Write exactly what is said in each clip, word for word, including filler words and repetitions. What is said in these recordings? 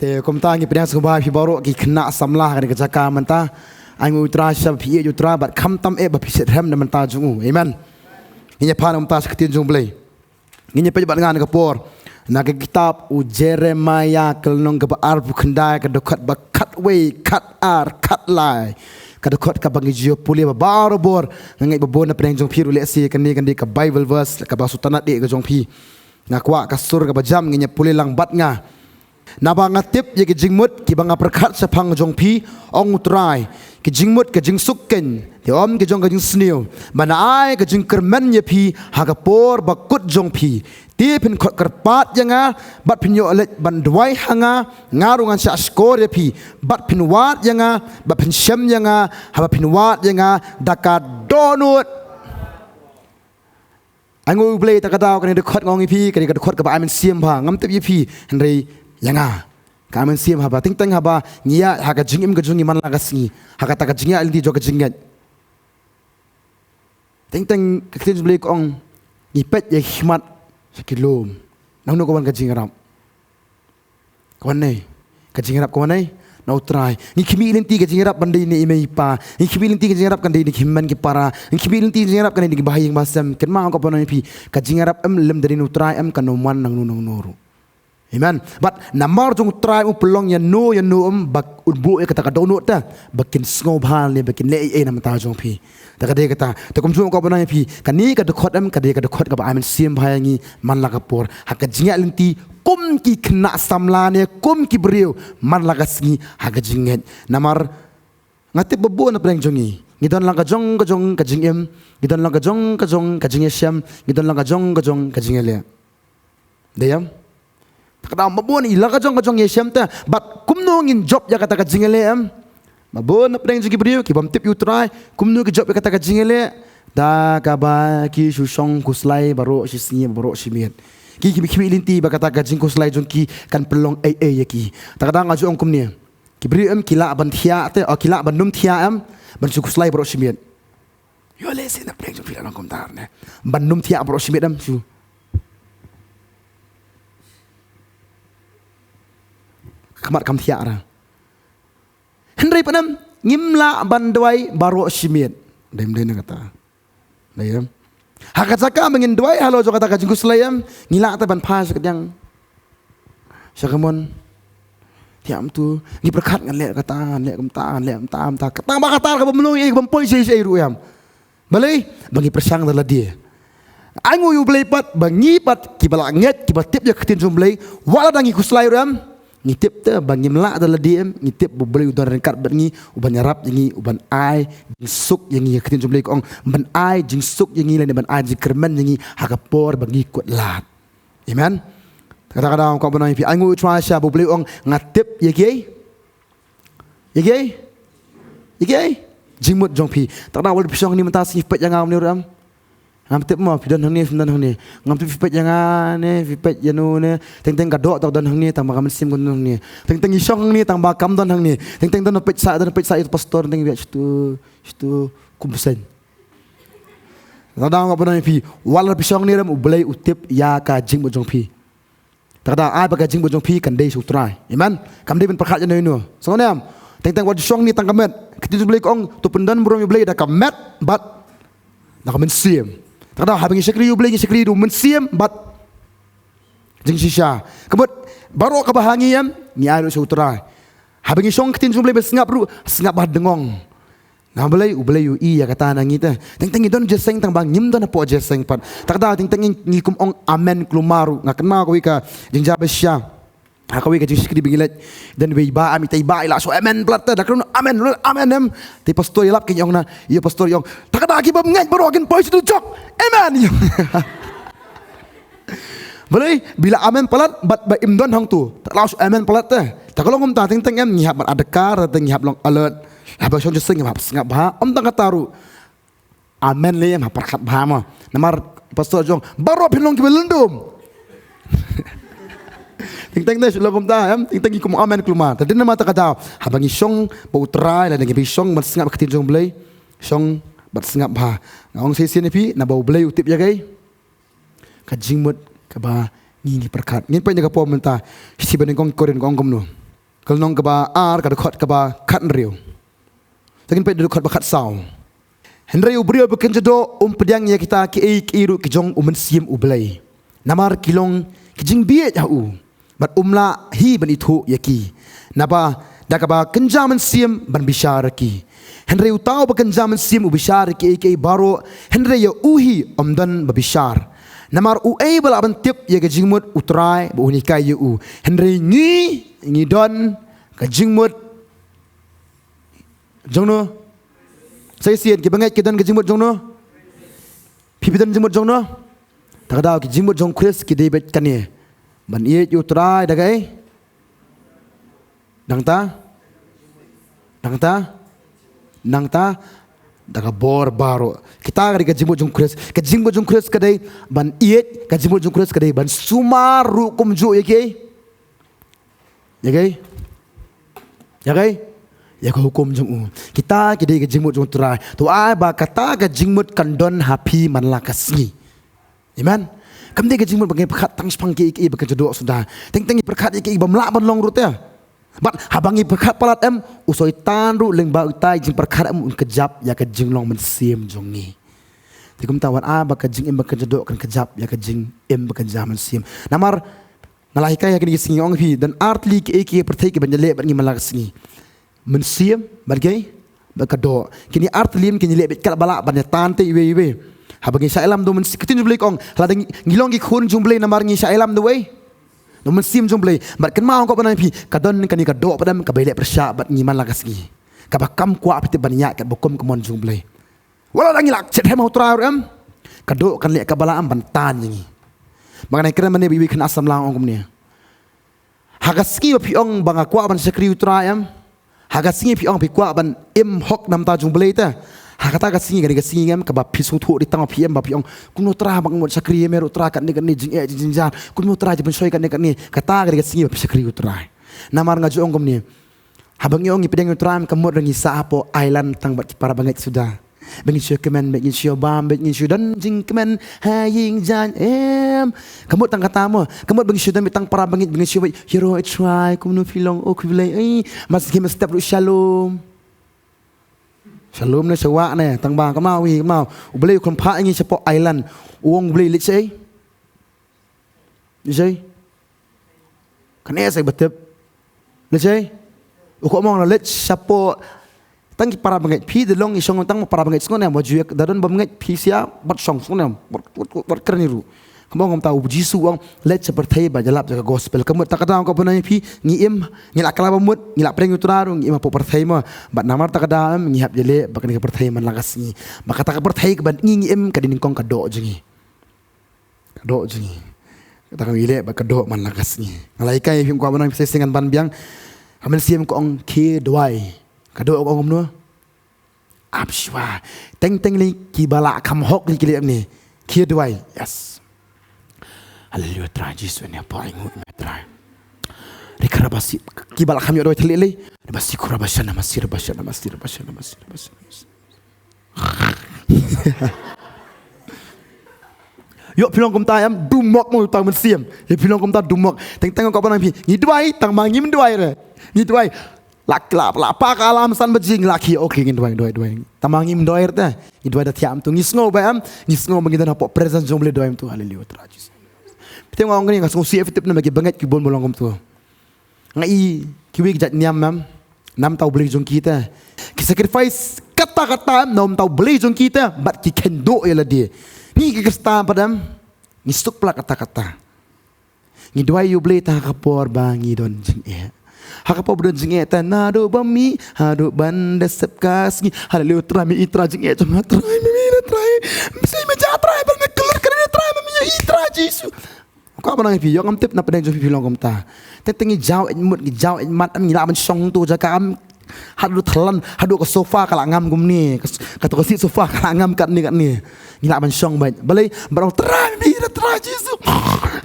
Te kumta ngi pdiang sngewbha ïa phi baroh ki khynnah samla ha kane ka jaka mynta. Ai nguh ïa u Trai sha ba phi ïeit ïa u Trai bad khamtam eh ba phi shitrhem na bynta jong u. Amen. Ngin ïa pan kumta sha ka ktien jong u Blei. Ngin ïa peit bad nga ha kane ka por na ka kitab u Jeremiah ka lynnong kaba arphew khyndai, ka dkhot ba khatwei, khatar, khatlai. Ka dkhot kaba ngi ju ïa pule ba barabor. Nga ngeit ba bun na pdeng jong phi ruh lehse kane kan dei ka Bible verse kaba sngewtynnat eh ka jong phi. Nga kwah ka sur kaba jam ngin ïa pule lang bad nga. Naba nga tip ïa ki jingmut kiba nga pyrkhat shaphang jong phi, ong u Trai, ki jingmut ka jingsuk keiñ, te ym ki jong ka jingsniew, ban ai ka jingkyrmen ïa phi ha ka por ba kut jong phi. Te phin khot kyrpad ïa nga bad phin ïoh leit ban duwai ha nga, nga ruh ngan shah shkor ïa phi, bad phin wad ïa nga bad phin shem ïa nga, haba phin wad ïa nga da ka dohnud. Ai nguh ïa u Blei, ta ka daw kane ka dkhot nga ong ïa phi ka dei ka dkhot kaba ai mynsiem bha, ngam tip ïa phi, hynrei ïa nga ka ai mynsiem bha. Teng teng haba ngi ïaid ha ka jingim ka jong ngi man la ka sngi, ha kata ka jingïaid lynti jong ka jingngeit, teng teng ka ktien jong u Blei ka ong, ngi peit ïa ki khmat sha ki lum. Nangno ka wan ka jingïarap? Ka wan ne, ka jingïarap ka wan ne na u Trai. Ngi khmih lynti ka jingïarap ban dei na i mei i pa. Ngi khmih lynti ka jingïarap kan dei na ki hynmen ki para. Ngi khmih lynti ka jingïarap kan dei na ki bahaïing bahasem. Kynmaw ka, ban ong ïa phi, ka jingïarap em lym da dei na u Trai em, kan ym wan nangno nangno ruh. Amen. Bad namar jong u Trai u pynlong ïano ïano em ba un buh ïa kata ka dohnud te ba kin sngewbha ne ba kin leh ei ei na bynta jong phi. Ta ka dei kata, te kumjuh ka, ban ong ïa phi, kane ka dkhot em ka dei ka dkhot kaba ai mynsiem bha ïa ngi man la ka por ha ka jingïaid lynti kum ki khynnah samla ne kum ki briew man la ka sngi ha ka jingngeit. Namar nga tip ba bun na pdeng jong ngi ngi don la ka jong ka jong ka jingim, ngi don la ka jong ka jong ka jingïashem, ngi don la ka jong ka jong ka jingïaleh. Dei em? Ta ka daw ba bun i la ka jong ka jong ïashem te, bad kumno ngin jop ïa kata ka jingïaleh em? Ba bun na pdeng jong ki briew ki bym tip ïa u Trai, kumno ki jop ïa kata ka jingïaleh? Da kaba ki shu shong khuslai baroh shi sngi baroh shi miet. Ki, ki khmih lynti ba kata ka jingkhuslai jong ki kan pynlong ei ei ïa ki. Ta ka daw nga ju ong kumne, ki briew em ki lah ban thiah te, o ki lah ban ym thiah em, ban shu khuslai baroh shi miet? Ïoh lehse na pdeng jong phi la long kumta ne, ban ym thiah baroh shi miet em shu. Khmat kam thiah ra. Hynrei pat em ngim lah ban duwai baroh shi miet. Dei em, dei na kata. Dei em? Ha ka jaka ba ngin duwai halor jong kata ka jingkhuslai em, ngi lah te ban phai sha ka diang, sha ka mon. Thiah em tu, ngi pyrkhat ngan leh kata, ngan leh kumta, ngan leh kumta, kumta. Kata ba kata kaba mlong ei, kaba poi shi shi ruh em. Balei? Ba ngi pyrshang da lade. Ai nguh ïa u Blei pat ba ngi pat kiba la ngeit, kiba tip ïa ka ktien jong u Blei, wat la da ngi khuslai ruh em, ngi tip te ba ngim lah da lade em, ngi tip ba u Blei u don ryngkat bad ngi, u ban ïarap ïa ngi, u ban ai jingsuk ïa ngi. Ka ktien jong u Blei ka ong ban ai jingsuk ïa ngi lane ban ai jingkyrmen ïa ngi ha ka por ba ngi kut lad. Amen. Kata ka daw ka, ban ong ïa phi, ai nguh ïa u Trai sha ba u Blei u ong nga tip ïa kiei, ïa kiei, ïa kiei, jingmut jong phi. Ta ka daw wat la phi shong hangne mynta sngi phi peit ïa nga kumne ruh em. Ngam tip mo phi don hangne, phi don hangne. Ngam tip phi peit ïa nga ne, phi peit ïano ne. Teng teng ka doh ta ka don hangne, tang ba ka mynsiem ka don hangne. Teng teng i shong hangne, tang ba kam don hangne. Teng teng don peit sa, don peit sa ïa u pastor, teng ïa shitu, shitu kum bseiñ. Ta ka daw nga, ban ong ïa phi, wat la phi shong hangne ruh em, u Blei u tip ïa ka jingmut jong phi. Ta ka daw ai ba ka jingmut jong phi kan dei sha u Trai. Amen. Kam dei ban pyrkhat ïano ïano. Sngewbha em? Teng teng wat ju shong hangne tang ka met. Ka ktien jong u Blei ka ong to pyndon burom ïa u Blei da ka met bad da ka mynsiem. Ta ka daw haba ngi shakri ïa u Blei ngi shakri da u mynsiem bad jingshisha. Ka mut baroh kaba ha ngi em, ngi ai ruh sha u Trai. Haba ngi shong ka ktien jong u Blei ban sngap ruh, sngap ba dngong. Namar balei? U Blei u ïohi ïa kata na ngi te. Teng teng ngi don jingïaseng tang ba ngim don hapoh jingïaseng pat. Ta ka daw teng teng ngi, ngi kum ong amen kulmar ruh. Nga kynmaw kawei ka jingjia ba shisha ha kawei ka jingshakri ba ngi leit. Don iwei i bah, am, ita i bah i la shu amen palat te. Da ka don amen, amen em. Te pastor ïalap ki, ong na, ïa pastor, ong, ta ka daw ki bym ngeit baroh kin poi sha u jok. Amen. Balei? Ba i la amen palat bad ba im don hangto. Ta la shu amen palat te. Ta ka long kumta, teng teng em ngi hap ban adkar, teng ngi hap long alert. Haba shong jingïaseng ngi hap sngap bha. Ym tang kata ruh, amen lei em, hap pyrkhat bha mo. Namar pastor jong, baroh phin long kiba lyndum. Teng teng te shu long kumta em, teng teng ngi kum amen kulmar. Te dei namar ta ka daw haba ngi shong bad u Trai lane ngi phi shong ban sngap ka ktien jong u Blei, shong bad sngap bha. Nga ong shisien ïa phi, naba u Blei u tip ïa kaei? Ka jingmut kaba ngi, ngi pyrkhat. Ngin peit na ka por mynta, shithi ba nyngkong Korinth ka ong kumno? Ka lynnong kaba ar, ka dkhot kaba khathynriew. Te ngin peit da dkhot ba khatsaw. Hynrei u briew bakynjahdoh um pdiang ïa kita kiei kiei ruh ki jong u Mynsiem u Blei. Namar ki long ki jingbieit ha u. Bad um lah hi ban ithuh ïa ki. Naba da kaba kynja mynsiem ban bishar ïa ki. Hynrei uta uba kynja mynsiem u bishar ïa kiei kiei baroh. Hynrei ïa u hi ym don ba bishar. Namar uei ba lah ban tip ïa ka jingmut u Trai ba un hikai ïa u. Hynrei ngi, ngi don ka jingmut jong no. Sa shisien, ki bangeit ki don ka jingmut jong no. Phi phi don jingmut jong no. Ta ka daw ki jingmut jong Khrist ki dei beit kane. Ban ïeit ïa u Trai da kaei? Nangta? Nangta? Nangta? Da ka bor baroh. Kita ka dei ka jingmut jong Khrist. Ka jingmut jong Khrist ka dei ban ïeit, ka jingmut jong Khrist ka dei ban sumar ruh kumjuh ïa kiei? Ïa kaei? Ïa kaei? Ïa ka hukum jong u. Kita ki dei ka jingmut jong u Trai. To ai ba kata ka jingmut kan don ha phi man la ka sngi. Amen. Kam dei ka jingmut ba ngi pyrkhat tang shaphang kiei kiei ba kynjahdoh suda. Teng teng ngi pyrkhat ïa kiei bym lah ban long ruh te. Bad haba ngi pyrkhat palat em, u Soitan ruh lyngba uta i jingpyrkhat em un kjap ïa ka jinglong mynsiem jong ngi. Te kumta wat ai ba ka jingim ba kynjahdoh kan kjap ïa ka jingim ba kynja mynsiem. Namar nga la hikai ha kine ki sngi, nga ong phi, don ar tylli kiei kiei pyrthei kiban ïaleh bad ngi man la ka sngi. Mynsiem, bad kaei? Bad ka doh. Kine ar tylli kin ïaleh beit katba lah ban ïatan te iwei iwei. Haba ngi shah ïalam da u Mynsiem, ka ktien jong u Blei ka ong, lada ngi, ngi long ki khun jong u Blei namar ngi shah ïalam da uwei? Da u Mynsiem jong u Blei. Bad kynmaw, nga kwah ban ong ïa phi, ka don kane ka doh pat em kaba ïaleh pyrshah bad ngi man la ka sngi. Kaba kam kwah phi tip ban ïaid katba kum ka mon jong u Blei. Wat la ngi la shet hem ha u Trai ruh em, ka doh kan leh katba lah em ban tan ïa ngi. Bad nga kren mynne bad iwei i khynnah samla, nga ong kumne. Ha ka sngi ba phi ong ba nga kwah ban shakri u Trai em, ha ka sngi phi ong phi kwah ban im hok na ka bynta jong u Blei te, ha kata ka sngi ka dei ka sngi em kaba phi sngewthuh dei tang ba phi im, ba phi ong, kumno Trai ba nga mut shakri em ruh Trai, katne katne jingeh jingjynjar, kumno Trai, jingpynshoi katne katne. Kata ka dei ka sngi ba phi shakri u Trai. Namar nga ju ong kumne, haba ngi ong ngi pdiang ïa u Trai em, ka mut ruh ngi sah hapoh island tang bad ki para bangeit suda. Ba ngin shu kmen, ba ngin shu bam, ba ngin shu don jingkmen ha ïing jaiñ em. Ka mut tang kata mo. Ka mut ba ngin shu don beit tang para bangeit, ba ngin shu beit, ïaroh ïa u Trai, kumno phi long, oh ko Blei, ei. Mas ki mas step ruh shalom. Shalom ne sha wah ne, tang ba kynmaw, wi kynmaw. U Blei u khlem phah ïa ngi shapoh island. U ong u Blei leit shaei? Leit shaei? Kane sa ba tip. Leit shaei? U kwah ong la leit shapoh tang ki para bangeit. Phi da long i shong tang para bangeit sngewbha ne, ba ju ïa da don ba bangeit phi sia bad shong sngewbha ne, bad, bad, bad, bad kren ruh. Kumba ong kumta u Jisu u ong leit sha pyrthei bad ïalap ïa ka gospel. Ka mut ta kata ong ka pynai phi, ngi im, ngi la kylla ba mut, ngi la pdiang ïa u Trai ruh, ngi im hapoh pyrthei mo. Bad namar ta kata em ngi hap ïaleh bad kane ka pyrthei man la ka sngi. Bad kata ka pyrthei kaba ngi, ngi im ka dei nyngkong ka doh jong ngi. Ka doh jong ngi. Kata ka ïaleh bad ka doh man la ka sngi. Nga la hikai ïa phi, nga kwah ban ong ïa phi sa shisien ngan ban biang. Ka mynsiem ka ong khie duwai. Ka doh ka ong kumno? Ap shuwa. Teng teng lei kiba la kham hok lei ki leh kumne. Khie duwai. Yes. Haleluya Trai Jisu, ne por, ainguh ïa me Trai. Rikarabasi, kiba la kham ïoh duwai thylliej lei. Rabasi kurabashana masi rabashana masi rabashana masi rabashana masi. Ïoh phi long kumta em, dumok mo uta u mynsiem. Ïoh phi long kumta dumok. Teng teng ko ban phi. Ngi duwai, tang ma ngim duwai re. Ngi duwai. La, la, la, pa ka alarm san baje ngi la khie, okay, ngin duwai, duwai, duwai. Tang ma ngim duwai re te. Ngi duwai da thiah em tu. Ngi sngew ba em. Ngi sngew ba ngi don hapoh presence jong u Blei, duwai em tu. Haleluya, Trai Jisu. Phi te nga ong kane, nga sngew sih phi tip ne ma ki bangeit ki bun ba long kumtu. Nga i kiwei ki jait niam em, namar ta u Blei jong ki te. Ki sacrifice katta katta em namar ta u Blei jong ki te, bad ki khein duh ïa lade. Ngi ki Khristan pat em, ngi suk palat katta katta. Ngi duwai ïa u Blei tang ha ka por ba ngi don jingeh. Ha ka por ba don jingeh te naduh ba mih haduh ban da sep ka sngi. Haleluya, Trai me i Trai jingeh jong nga, Trai me i Trai. Bsei me ja Trai, bad me kyllut kane Trai, me i Trai Jisu. Ko ba nang phi ïoh ngam tip na pdeng jong phi phi long kumta. Teng teng ngi jaw ïa mut, ngi jaw ïa mat em, ngi lah ban shong tu jaka em. Haduh thlan, haduh ka sofa ka la ngam kumne. Ka, ka tu ka seat sofa ka la ngam katne katne. Ngi lah ban shong bad. Balei, ba ong Trai me i Trai Jisu.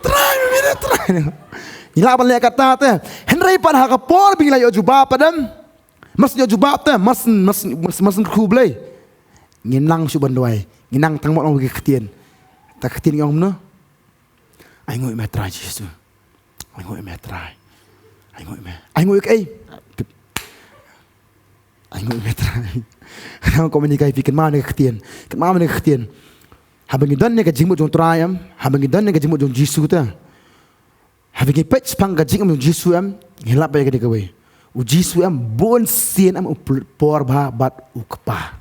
Trai me i Trai. Ngi lah ban leh kata te. Hynrei pat ha ka por ba ngi la ïoh jubab pat em. Mas ïoh jubab te, mas, mas, mas, mas kyrkhu Blei. Ngi nang shu ban duwai. Ngi nang tang mot ong ki ktien. Ta ktien ngi ong kumno? Ainguh ïa me Trai Jisu. Ainguh ïa me Trai. Ai nguh ïa me. Ai nguh ïa kaei? Ai nguh ïa me Trai. Nga kwah ban hikai ïa phi, kynmaw ïa kane ka ktien. Kynmaw ïa kane ka ktien. Haba ngi don ïa ka jingmut jong u Trai em, haba ngi don ïa ka jingmut jong u Jisu te, haba ngi peit shaphang ka jingim jong u Jisu em, ngi lap ïa kane kawei. U Jisu em bun sien em u pynlut por bha bad u Kpa.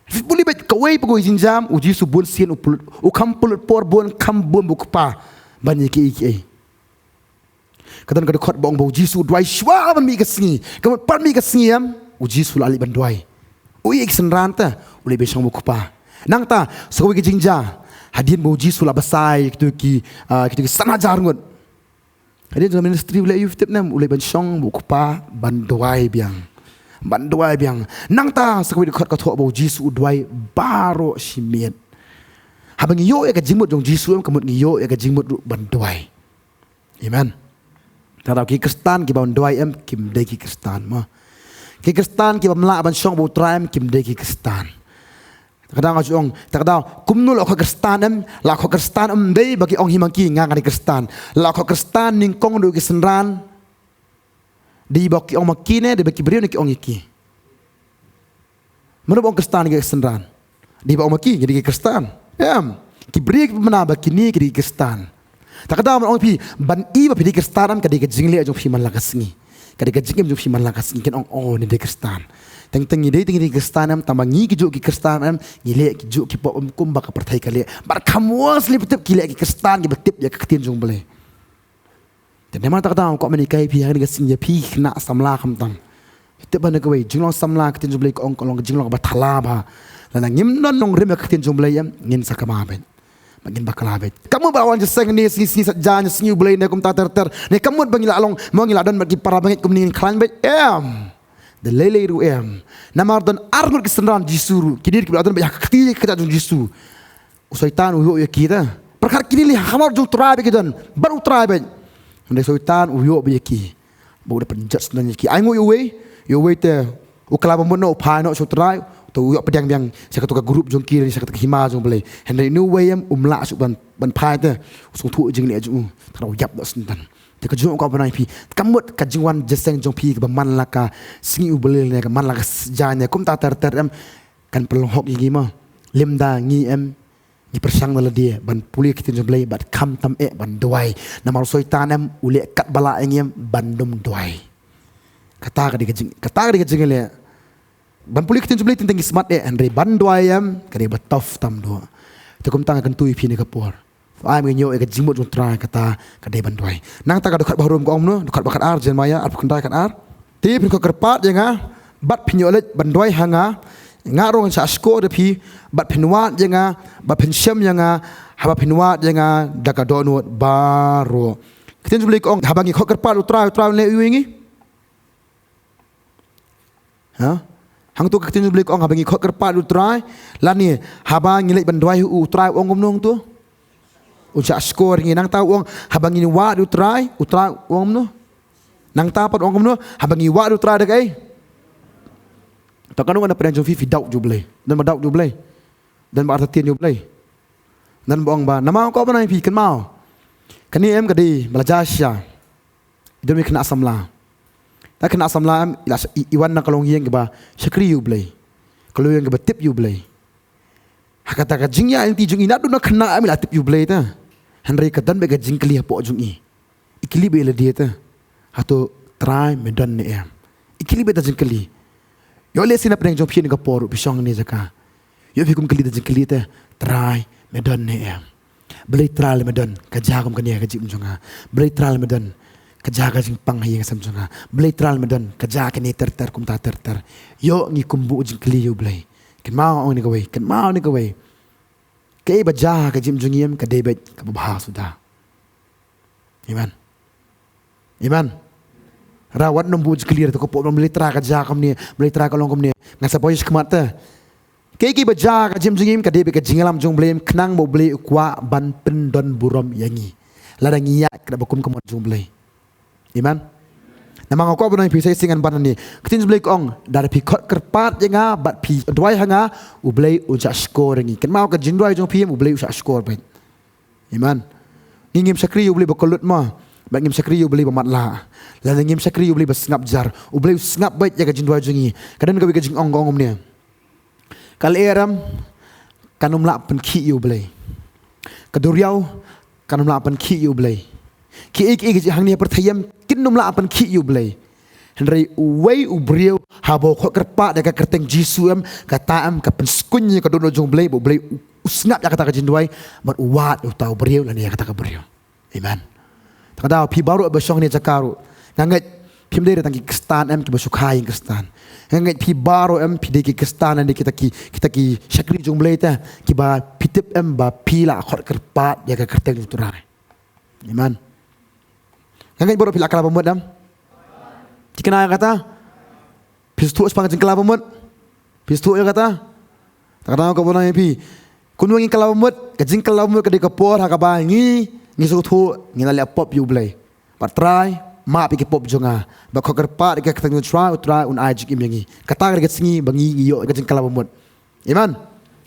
Phi pule beit kawei pa kawei ka jingjia, u Jisu bun sien u pynlut, u kham pynlut por bun, kham bun bad u Kpa ban ïa kiei kiei. Ka don ka dkhot ba ong ba u Jisu u duwai shuwa ban mih ka sngi. Ka mut pat mih ka sngi em, u Jisu u la leit ban duwai. U ïa ki synran te, u leit ban shong bad u Kpa. Nangta sa kawei ka jingjia, hadien ba u Jisu u la basai ïa kito ki, ah, kito ki san hajar ngut, hadien jong ka ministry u leit, ïohi tip ne em, u leit ban shong bad u Kpa ban duwai biang. Ban duwai biang. Nangta sa kawei ka dkhot ka thoh ba u Jisu u duwai baroh shi miet. Haba ngi ïoh ïa ka jingmut jong u Jisu em, ka mut ngi ïoh ïa ka jingmut ruh ban duwai. Amen. Te ka daw ki Khristan kiba ym duwai em, kim dei ki Khristan mo. Ki Khristan kiba ym lah ban shong bad u Trai em, kim dei ki Khristan. Te ka daw nga ju ong, te ka daw kumno la khot Khristan em, la khot Khristan em, ym dei ba ki ong hi ma ki, nga nga dei Khristan. La khot Khristan nyngkong ruh ki synran. Dei ba ki ong ma ki ne, dei ba ki briew ne ki ong ïa ki? Mano ba ong Khristan ïa ki synran? Dei ba ong ma ki, ngi dei ki Khristan. Em, ki briew ki pynbna ba kine ki dei ki Khristan. Te ka daw ban ong ïa phi, ban i ba phi dei Khristan em, ka dei ka jingleh jong phi man la ka sngi. Ka dei ka jingim jong phi man la ka sngi, kin ong, oh, ngi dei Khristan. Teng teng ngi dei, teng ngi dei Khristan em, tang ba ngi kijuh ki Khristan em, ngi leh kijuh ki pop em kumba ka pyrthei ka leh. Bad kham wan sli ba tip ki leh ki Khristan kiba tip ïa ka ktien jong U Blei. Te namar kata nga kwah ban hikai ïa phi ha kane ka sngi, ïa phi ki khynnah samla khamtam. Tip ba na kawei, jinglong samla, ka ktien jong U Blei ka ong ka long ka jinglong kaba thala bha. Lada ngim don nongrim ïa ka ktien jong U Blei em, ngin sa kma beit. Ba ngin bakla beit. Ka mut ba la wan jingïaseng ne sngi, sngi Saitjaiñ, sngi U Blei ne kumta ter ter. Ne ka mut ba ngi la long, mo ngi la don bad ki para bangeit kumne ngin khlaiñ beit em. Da lei lei ruh em. Namar don arngut ki synran Jisu ruh, kine kiba la don beit ha ka kti ka jong Jisu. U Soitan u ïoh ïa ki te. Pyrkhat kine lei ha khmat jong U Trai beit ki don, bad U Trai beit. Hynrei u Soitan u ïoh beit ïa ki. Ba u da pynjot syndon ïa ki. Ai nguh ïa uwei, ïa uwei te u kylla ba mut noh, u phai noh sha U Trai. Te u ïoh pdiang biang sha kato ka group jong ki, sha kato ka hima jong U Blei. Hynrei une uwei em um lah shuh ban, ban phai te. U sngewthuh jingleh jong u. Te u ïap noh syndon. Te ka jong ka, ban ong ïa phi, ka mut ka jingwan jingïaseng jong phi kaba man la ka sngi U Blei ne ka man la ka Saitjaiñ ne kumta ter ter em, kan pynlong hok ïa ngi mo. Lymda ngi em, ngi pyrshang na lade ban pule ka ktien jong U Blei bad khamtam eh ban duwai. Namar u Soitan em u leh katba lah ïa ngi em ban ym duwai. Kata ka dei ka jing, kata ka dei ka jingleh. Ban pule ka ktien jong U Blei teng teng ngi smat eh, hynrei ban duwai em ka dei ba tough tam duh. Te kumta nga kyntu ïa phi ha kane ka por. Ai, ngin ïoh ïa ka jingmut jong U Trai, kata ka dei ban duwai. Nangta ka dkhot ba harum ka ong kumno, dkhot ba khatar, Jeremaïah arphew khyndai khatar. Te phin khot kyrpad ïa nga bad phin ïoh leit ban duwai ha nga. Nga ruh ngan shah shkor ïa phi bad phin wad ïa nga bad phin shem ïa nga haba phin wad ïa nga da ka dohnud baroh. Ka ktien jong U Blei ka ong haba ngi khot kyrpad ïa U Trai, U Trai un leh uei ïa ngi? Ha? Hangto ka ktien jong U Blei ka ong haba ngi khot kyrpad ïa U Trai, lane haba ngi leit ban duwai ha u, U Trai u ong kumno hangto? Un shah shkor ïa ngi. Nangta u ong haba ngi wad ïa U Trai, U Trai u ong kumno? Nangta pat u ong kumno? Haba ngi wad ïa U Trai da kaei? To, kano kano pdeng jong phi phi doubt ïa U Blei? Don ba doubt ïa U Blei? Don ba artatien ïa U Blei? Don ba ong ba, namar nga kwah ban ong ïa phi, kynmaw. Kane em ka dei ba la jia shisha. I don i khynnah samla. Ta khynnah samla em, i la, i, i wan na ka longïing kaba shakri ïa U Blei. Ka longïing kaba tip ïa U Blei. Ha kata ka jingïaid lynti jong i, naduh na khynnah em i la tip ïa U Blei te. Hynrei ka don beit ka jingkylli hapoh jong i. I kylli beit ïa lade te, hato Trai me don ne em? I kylli beit da jingkylli. Ïoh lehse na pdeng jong phi ha kane ka por ruh phi shong ha kane ka jaka. Ïoh phi kum kylli da jingkylli te, Trai me don ne em? Balei Trai lada me don ka jia kum kane ha ka jingim jong nga? Balei Trai lada me don ka jia ka jingpang ha ïing ha sem jong nga? Balei Trai lada me don ka jia kane ter ter kumta ter ter? Ïoh ngi kum buh jingkylli ïa U Blei. Kynmaw ong ïa kawei, kynmaw ong ïa kawei. Kaei ba jia ha ka jingim jong ngi em ka dei beit kaba bha suda. Amen. Amen. Ra wat nym buh jingkylli, ra to ka pop, balei Trai ka jia kumne, balei Trai ka long kumne. Ngan sa poi shakhmat te. Kaei kaei ba jia ha ka jingim jong ngi em ka dei beit ka jingïalam jong U Blei em, khnang ba U Blei u kwah ban pyndon burom ïa ngi. Lada ngi ïaid kyrpad ba kum ka mon jong U Blei. Amen. Namar nga kwah ban ong ïa phi sa shisien ngan ban hangne. Ka ktien jong U Blei ka ong, lada phi khot kyrpad ïa nga bad phi duwai ha nga, U Blei un shah shkor ïa ngi. Kynmaw ka jingduwai jong phi em U Blei u shah shkor beit. Amen. Ngi ngim shakri ïa U Blei ba kyllut mo. Bad ngim shakri ïa U Blei ba matlah. Lane ngim shakri ïa U Blei ba sngap jar. U Blei u sngap beit ïa ka jingduwai jong ngi. Ka don kawei ka jingong ka ong kumne. Ka lyer em, kan ym lah pynkhih ïa U Blei. Ka duriaw, kan ym lah pynkhih ïa U Blei. Kiei kiei ki jinghangne ha pyrthei em, kin ym lah pynkhih ïa U Blei. Hynrei uwei u briew, haba u khot kyrpad ïa ka kyrteng Jisu em, kata em, ka pynskhem ïa ka dohnud jong U Blei, ba U Blei u, u sngap ïa kata ka jingduwai, bad u wad ïa uta u briew, lane ïa kata ka briew. Amen. Te ka daw phi baroh ba shong ne jaka ruh. Nga ngeit phim dei tang ki Khristan em kiba shu kha ïing Khristan. Nga ngeit phi baroh em phi dei ki Khristan ne kita ki, kita ki shakri jong U Blei te kiba phi tip em ba phi la khot kyrpad ïa ka kyrteng U Trai. Amen. Nga ngeit baroh phi la kylla ba mut em. Phi kynmaw ïa kata? Phi sngewthuh shaphang ka jingkylla ba mut? Phi sngewthuh ïa kata? Te ka daw ka bynta ïa phi. Kumno ngi kylla ba mut? Ka jingkylla ba mut ka dei ka por ha kaba ngi, ngi sngewthuh ngi la leh pop ïa U Blei. Bad Trai, map ïa ki pop jong nga. Bad khot kyrpad ïa ka kyrteng U Trai, U Trai un ai jingim ïa ngi. Kata ka dei ka sngi ba ngi, ngi ïoh ka jingkylla ba mut. Amen.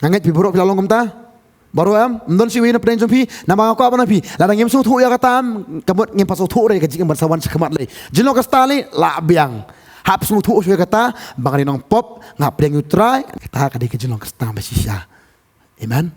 Nga ngeit phi baroh phi la long kumta. Baroh em, ym don shuh uwei na pdeng jong phi, namar nga kwah ban ong ïa phi. Lada ngim sngewthuh ïa kata em, ka mut ngim pat sngewthuh re ka jingim ban sa wan shakhmat lei. Jinglong Khristan lei, lah biang. Hap sngewthuh shuh ïa kata, ba nga dei nongpop, nga pdiang ïa U Trai, kata ka dei ka jinglong Khristan ba shisha. Amen.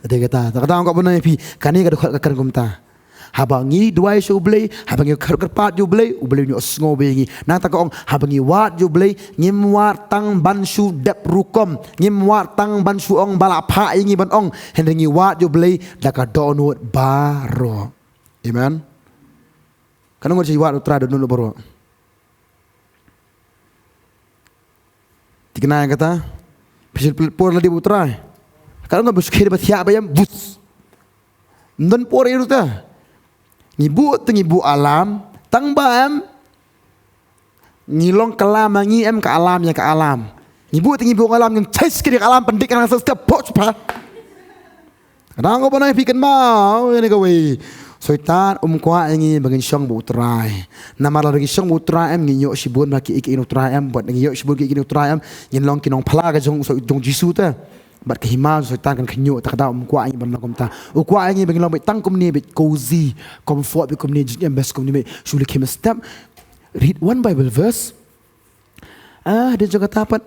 Te dei kata, te kata nga kwah ban ong ïa phi, kane ka dkhot ka kren kumta. Haba ngi duwai sha U Blei, haba ngi khot kyrpad ïa U Blei, U Blei un ïohsngew bha ïa ngi. Nangta ka ong, haba ngi wad ïa U Blei, ngim wad tang ban shu dep rukom, ngim wad tang ban shu ong ba la phah ïa ngi ban ong, hynrei ngi wad ïa U Blei da ka dohnud baroh. Amen. Katno ngut shu wad U Trai da dohnud baroh? Thikna ïa kata. Phi shu pynlut por lade bad U Trai? Katno ngut ba shu khie ba thiah ba ïam, bus. Ym don por ïa ruh te. Ngi buh te ngi buh alarm, tang ba em ngi long ka alarm, ngi em ka alarm ïa ka alarm. Ngi buh te ngi buh alarm, ngin chase ka alarm, pyndik ka alarm sa step, pok pa. Ka dang ko ba nang phi kynmaw ïa kane kawei. Soitan um kwah ïa ngi ba ngin shong bad U Trai. Namar lada ngi shong bad U Trai em, ngin ïoh shibun ba ki, ki, ki U Trai em, bad ngi ïoh shibun ki, ki U Trai em, ngin long ki nongphla ka jong, jong Jisu te. Bad ka hima jong Soitan kan khynñiuh, te ka dang um kwah ïa ngi ban long kumta. U kwah ïa ngi ba ngin long beit tang kumne, beit cozy, comfort, beit kumne, jingim best kumne, beit shu leit khie mynstep. Read one Bible verse. Ah, dei jong kata pat.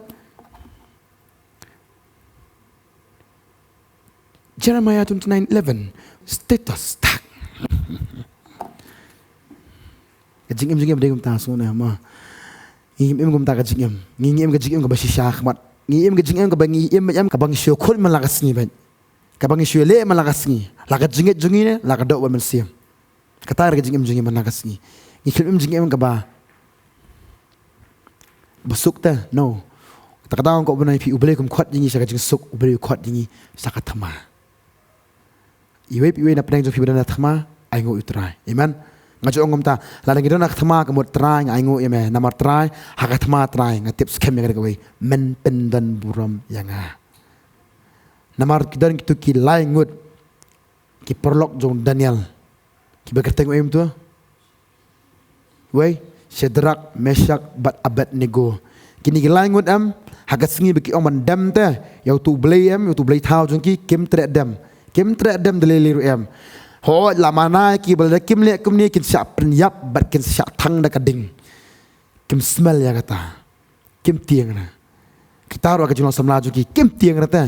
Jeremiah twenty-nine eleven. Status, tak. Ka jingim jong ngi ba dei kumta, sngewbha mo. Ngi im kumta ka jingim. Ngi im ka jingim kaba shisha khmat. Ngi im ka jingim kaba ngi im, im kaba ngi shu khun man la ka sngi bad kaba ngi shu leh man la ka sngi. La ka jingngeit jong ngi ne la ka doh bad mynsiem. Kata ka jingim jong ngi man la ka sngi. Ngi khlem im jingim kaba, ba suk te, no. Te ka dang ko ba nang phi, U Blei um khot ïa ngi sha ka jingsuk, U Blei u khot ïa ngi sha ka thma. Iwei pa iwei na pdeng jong phi ba don ha thma, ainguh ïa U Trai. Amen. Nga ju ong kumta, lada ngi don ha ka thma ka mut Trai nga ainguh ïa me, namar Trai, ha ka thma Trai nga tip skhem ïa kawei, men pyndon burom ïa nga. Namar ki don kito ki lai ngut ki paralok jong Daniel. Kiba kyrteng u em tu? Wei, Shadrak, Meshak bad Abednego. Kine ki lai ngut em, ha ka sngi ba ki ong ban dem te ïa uto u blei em, ïa uto u blei thaw jong ki, kim treh dem. Kim treh dem da lei lei ruh em. Hooid, la mana ïa ki ba lada kim leh kumne kin shah pynïap bad kin shah thang da ka ding. Kim sniff ïa kata. Kim tieng re. Kita ruh ka jinglong samla jong ki kim tieng re te.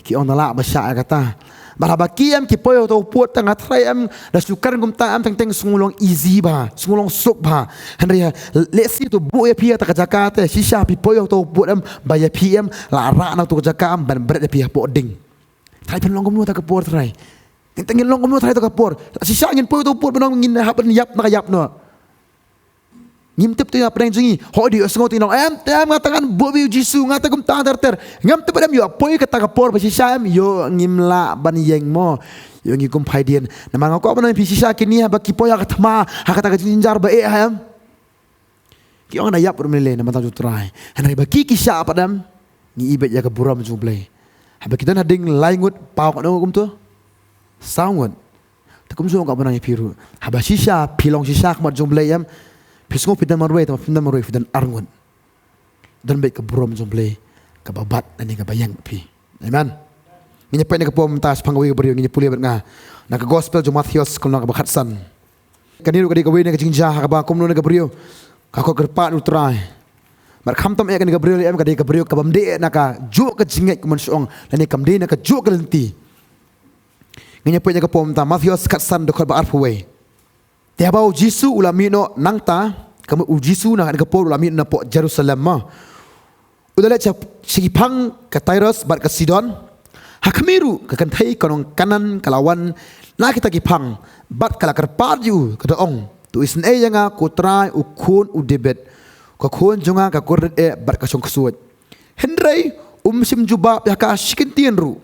Ki ong da lah ba shah ïa kata. Bad haba ki em ki poi ha uto u pud te, nga tharai em da shu kren kumta em teng teng sngew long easy bha, sngew long suk bha. Hynrei lehse to buh ïa phi ha kata ka jaka te, shisha phi poi ha uto u pud em ba ïa phi em la rah na uto ka jaka em ban bret ïa phi hapoh ding. Tharai phin long kumno ha kata ka por tharai. Teng teng ngin long kumno tharai ha kata ka por. Shisha ngin poi ha uto u pud ban ong ngin hap ban ïap na ka ïap noh. Ngim tip te ïa pdeng jong ngi. Hooid, ïohsngew te ngi ong, em te em, nga tang ngan buh beit ïa u Jisu, nga te kumta ter ter. Ngam tip em ïoh poi kata ka por ba shisha em ïoh ngim lah ban ïeng mo. Ïoh ngi kum phaidien. Namar nga kwah ban ong ïa phi shisha kine haba ki poi ha ka thma, ha kata ka jingjynjar ba eh ha em. Ki ong da ïap ruh mynlei namar tang jong u Trai. Hynrei ba ki ki shah pat em, ngi i beit ïa ka burom jong u Blei. Haba ki don ha ding lai ngut, paw katno ngut kumto? Saw ngut. Te kumjuh nga kwah ban ong ïa phi ruh. Haba shisha phi long shisha ha khmat jong u Blei em, phi sngew phi don marwei, te phim don marwei, phi don ar ngut. Don beit ka burom jong u Blei kaba bat lane kaba ïeng bad phi. Amen. Ngin ïa peit na ka por mynta shaphang kawei ka briew, ngin ïa pule bad nga na ka Gospel jong u Mathaios ka lynnong kaba khatsan. Kane ruh ka dei kawei na ka jingjia ha kaba kumno na ka briew ka khot kyrpad ïa u Trai. Bad khamtam eh kane ka briew lei em, ka dei ka briew ka bym dei na ka juh ka jingngeit kumno shu ong, lane kam dei na ka juh ka lynti. Ngin ïa peit na ka por mynta, Mathaios khatsan dkhot ba arphew wei. Te haba u Jisu u la mih noh nangta, ka mut u Jisu na kane ka por u la mih noh napoh Jerusalem ma. U la leit sha, sha ki phang ka Tirus bad ka Sidon. Ha khmih ruh ka kynthei ka nong Kanaan ka la wan na kita ki phang, bad ka la kyrpad ïa u, ka da ong, "To isynei ïa nga ko Trai, u khun u David. Ka khun jong nga ka kordit eh bad ka shong ksuid." Hynrei um shym jubab ïa ka shi kyntien ruh.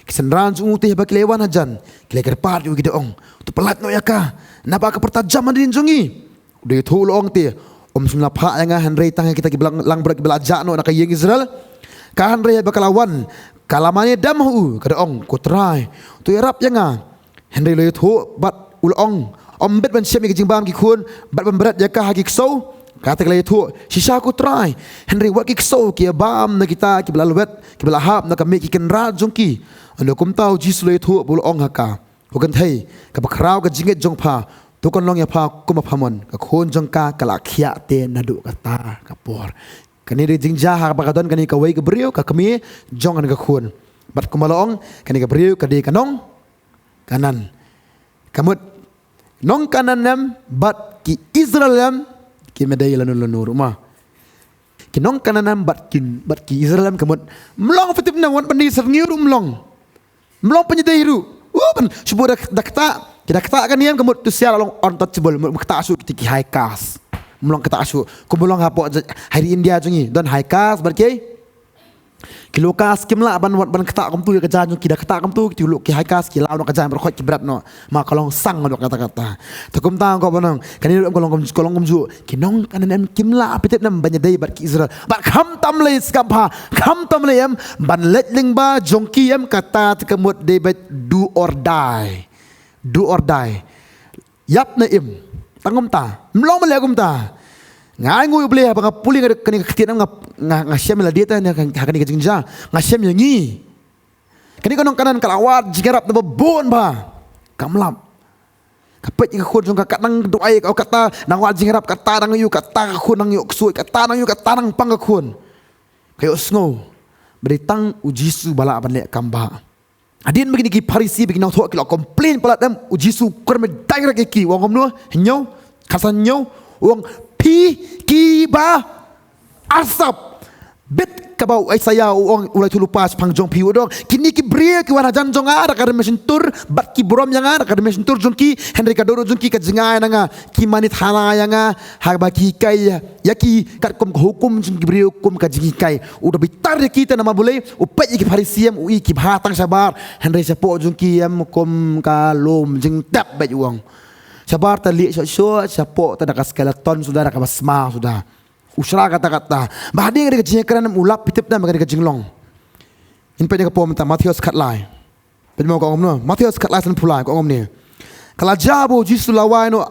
Ki synran jong u te haba ki la wan hajan, ki la kyrpad ïa u, ki da ong, "To pyllait noh ïa ka, naba ka pyrta jam hadien jong ngi." U da ïathuh u la ong te, "Um shym la phah ïa nga hynrei tang ïa kita kiba lang, langbrot kiba la jah noh na ka ïing Israel." Ka hynrei haba ka la wan, ka la mane dem ha u, ka da ong, "Ko Trai, to ïarap ïa nga." Hynrei u la ïathuh bad u la ong, "Ym bit ban shem ïa ka jingbam ki khun bad ban bret ïa ka ha ki ksew?" Kata ka la ïathuh, "Shisha ko Trai, hynrei wat ki ksew ki ïa bam na kita kiba la lwet, kiba la hap na ka miej ki kynrad jong ki." Hynrei kumta u Jisu u la ïathuh bad u la ong ha ka, "Ko kynthei, kaba khraw ka jingngeit jong pha, to kan long ïa pha kumba pha mon. Ka khun jong ka ka la khiah te naduh kata ka por." Kane dei jingjia ha kaba ka don kane kawei ka briew, ka kmie jong kane ka khun. Bad kumba la ong, kane ka briew ka dei ka nong Kanaan. Ka mut nong Kanaan em bad ki Israel em kim dei lano lano ruh ma. Ki nong Kanaan em bad ki, bad ki Israel em ka mut, mlong phi tip ne em, wat ban dei syrngiew ruh mlong. Mlong pynïadei ruh. Uh, ban shu buh da, da kata, ki da kata ka niam ka mut, to shisha long untouchable, mut ktah shuh kita ki high caste. Mlong ktah shuh, kum mlong hapoh ja-, ha ri India jong ngi don high caste bad ki, ki low caste, kim lah ban, ban ktah kumtu ïa ka jaiñ jong ki. Da kata kumtu ki low, ki high caste ki law noh ka jaiñ, bad khoit ki bret noh. Ma ka long sang noh kata kata. Te kumta ko ba nang, kane ruh em ka long kum, ka long kumjuh. Ki nong Kanaan em kim lah, phi tip ne em, ban ïadei bad ki Israel. Bad khamtam lei, sngap bha, khamtam lei em ban leit lyngba jong ki em, kata te ka mut dei beit do or die. Do or die. Ïap ne im. Tang kumta. Mlong ban leh kumta. Nga ainguh ïa U Blei haba nga pule nga, kane ka ktien em nga, nga, nga shem ïa lade te ha kane ka jingjia. Nga shem ïa ngi. Kane ka nong Kanaan ka la wad jingïarap naba bun bha. Kam lap. Ka peit ïa ka khun jong ka, ka nang duwai, ka, kata nang wad jingïarap, kata nang ïoh, kata ka khun nang ïoh ksuid, kata nang ïoh, kata nang pang ka khun. Ka ïohsngew ba dei tang u Jisu ba lah ban leh kam ba. Hadien ba kine ki Pharisi bad ki nongthoh ki la complain palat em, u Jisu u kren direct ïa ki, u ong kumno? Hynñiew, khatsan hynñiew, u ong, phi kiba arsap. Bit kaba u Isaiah u ong, u la ïathuh lypa shaphang jong phi, u ong, kine ki briew ki wan hajan jong nga da ka rynmiang shyntur, bad ki burom ïa nga da ka rynmiang shyntur jong ki, hynrei ka dohnud jong ki ka jngai na nga, ki mane thana ïa nga, haba ki hikai ïa ki katkum ka hukum jong ki briew kum ka jinghikai. U da bitar ïa ki te namar balei? U peit ïa ki Pharisi em, u i ki bha tang shabar, hynrei shapoh jong ki em kum ka lum jingtep beit, u ong. Shabar te lieh shoh shoh, shapoh te da ka skeleton suda, da kaba sma suda. U shra kata kata. Ba hadien ka jingkren em, u lap, phi tip ne em, ka jinglong. Ngin peit ïa ka por mynta, Mathaios khatlai. Peit mo ka ong kumno? Mathaios khatlai, san phew lai, ka ong kumne. Ka la jia ba u Jisu u la wai noh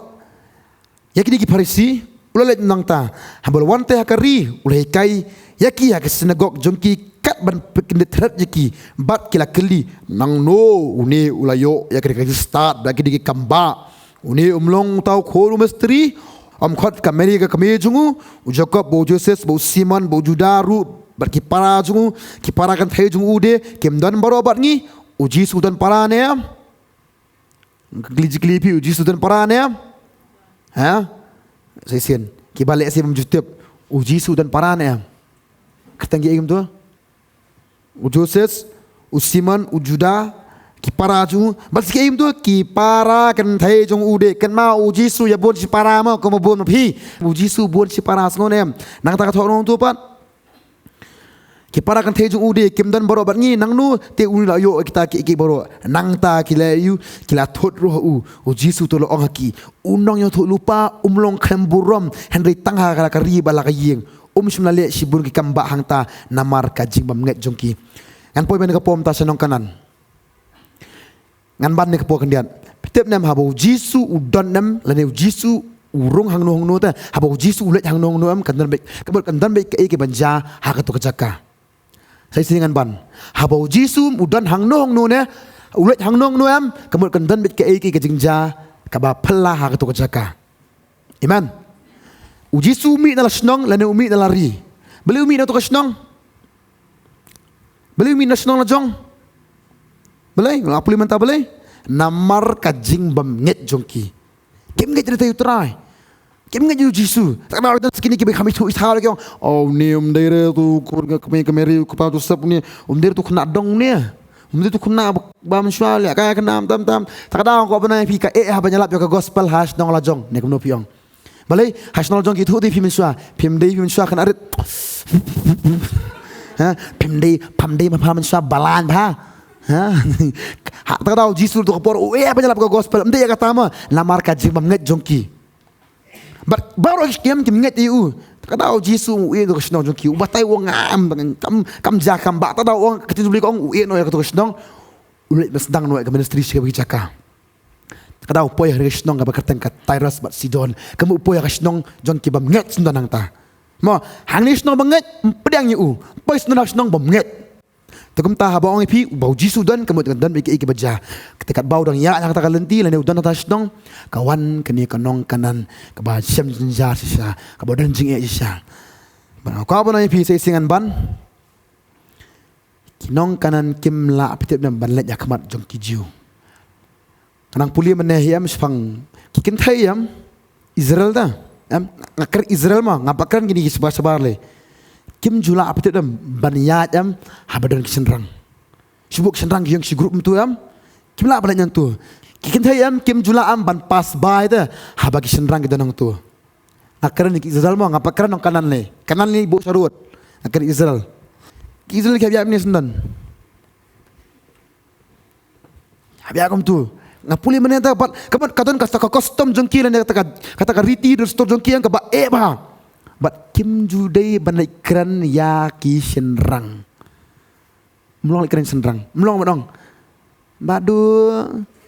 ïa kine ki Pharisi, u la leit nangta. Haba u la wan te ha ka ri, u la hikai ïa ki ha ka synagog jong ki, kat ban pynkyndit thret ïa ki. Bad ki la kylli, nangno une u la ïoh ïa kine ki stad bad kine ki kam ba? Une um long uta u khun u mistri? Ym khot ka Mari ka kmie jong u, u Jakob bad u Joses bad u Simon bad u Juda ruh, bad ki para jong u, ki para kynthei jong u de kim don baroh bad ngi? U Jisu u don para ne em? Kylli jingkylli phi, u Jisu u don para ne em? Ha? Shisien. Kiba leh shisien bym ju tip. U Jisu u don para ne em? Kyrteng kiei kumto? U Joses, u Simon, u Juda, ki para jong u. Bad kiei kumto? Ki para kynthei jong u de. Kynmaw u Jisu ïa bun shipara mo, kumba bun ma phi. U Jisu bun shipara sngew ne em? Nangta ka thoh nongtuh pat. Ki para kynthei jong u de kim don baroh bad ngi, nangno te u la ïoh kita kiei kiei baroh? Nangta ki la ïoh, ki la thut ruh ha u. U Jisu te u la ong ha ki, u nongïathuhlypa um long khlem burom hynrei tang ha la ka ri bad la ka ïing. Um shym la leh shibun ki kam ba hangta namar ka jingbymngeit jong ki. Ngan poi ban ka pom ta sha nong Kanaan. Ngan ban ne ka por khyndiat. Phi tip ne em haba u Jisu u don ne em, lane u Jisu u rung hangno hangno te, haba u Jisu u leit hangno hangno em, kan don beit, ka mut kan don beit kaei kaei ban jia ha kato ka jaka. Sa shisien ngan ban. Haba u Jisu u don hangno hangno ne, u leit hangno hangno em, ka mut kan don beit kaei kaei ka jingjia kaba phylla ha kato ka jaka. Amen. U Jisu u mih na la shnong lane u mih na la ri? Balei u mih na kato ka shnong? Balei u mih na shnong la jong? Balei? Nga pule mynta balei? Namar ka jingbymngeit jong ki. Kim ngeit ïa u Trai. Kim ngeit ïa u Jisu. Te ka daw don sa kine kiba kham ithuh ithaw la ki ong, "Oh, une um dei re uto u kmie ka Meri u kpa Joseph, une um dei re uto u khynnah dong une. Um dei re uto u khynnah ba, ba mynshuwa leh ka ïa ka nam tam tam." Te ka daw nga kwah ban ong ïa phi, ka eh haba ngi ïalap ïa ka gospel ha shnong la jong. Ne kumno phi ong? Balei ha shnong la jong ki ithuh te phi mynshuwa. Phim dei phi mynshuwa khynnah rit. Ha, phim dei, phim dei ma pha mynshuwa balang pha. Ha? Ha, te ka daw u Jisu ruh kato ka por u eh ban ïalap ka gospel. Ym dei ïa kata mo, namar ka jingbymngeit jong ki. Bad baroh ki kem kim ngeit ïa u. Te ka daw u Jisu u ïeh noh ïa ka shnong jong ki. U batai u ong ngam, kam, kam jia kam bah. Te ka daw u ong, ka ktien Blei ka ong u ïeh noh ïa kato ka shnong. U leit ban sdang noh ïa ka ministry sha kawei ka jaka. Te ka daw u poi ha ka shnong kaba kyrteng ka Tirus bad Sidon. Ka mut u poi ha ka shnong jong ki bymngeit, sngewdon nangta. Mo, hangne shnong bymngeit, ym pdiang ïa u. Poi sngewdon ha ka shnong bymngeit. Te kumta haba ong ïa phi ba u Jisu u don, ka mut ka don bad kiei kiei kiba jia. Te katba u dang ïaid ha kata ka lynti lane u don ha kata ka shnong, ka wan kane ka nong Kanaan kaba shem jynjar shisha, kaba don jingeh shisha. Bad nga kwah ban ong ïa phi sa shisien ngan ban, ki nong Kanaan kim lah, phi tip ne em, ban leit ha khmat jong ki Jiw. Nga nang pule mynne hi em shaphang ki kynthei em, Israel te em, nga kren Israel mo, ngam pat kren kine ki shabar shabar lei. Kim ju lah, phi tip ne em, ban ïaid em haba don ki shynrang. Shu buh ki shynrang ki ïeng shi group hangto em, kim lah ban leit hangto. Ki kynthei em kim ju lah em ban pass by te haba ki shynrang ki don hangto. Nga kren ïa ki Israel mo, ngam pat kren nong Kanaan lei. Kanaan lei buh sharud. Nga kren Israel. Ki Israel ki hap ïaid mynne sngewdon. Hap ïaid kumto. Nga pule mynne te pat, ka mut ka don kata ka custom jong ki lane kata ka, kata ka riti dustur jong ki ïa kaba eh bha. Bad kim ju dei ban leit kren ïa ki shynrang. Ym long leit kren shynrang. Ym long ban ong, "Badu,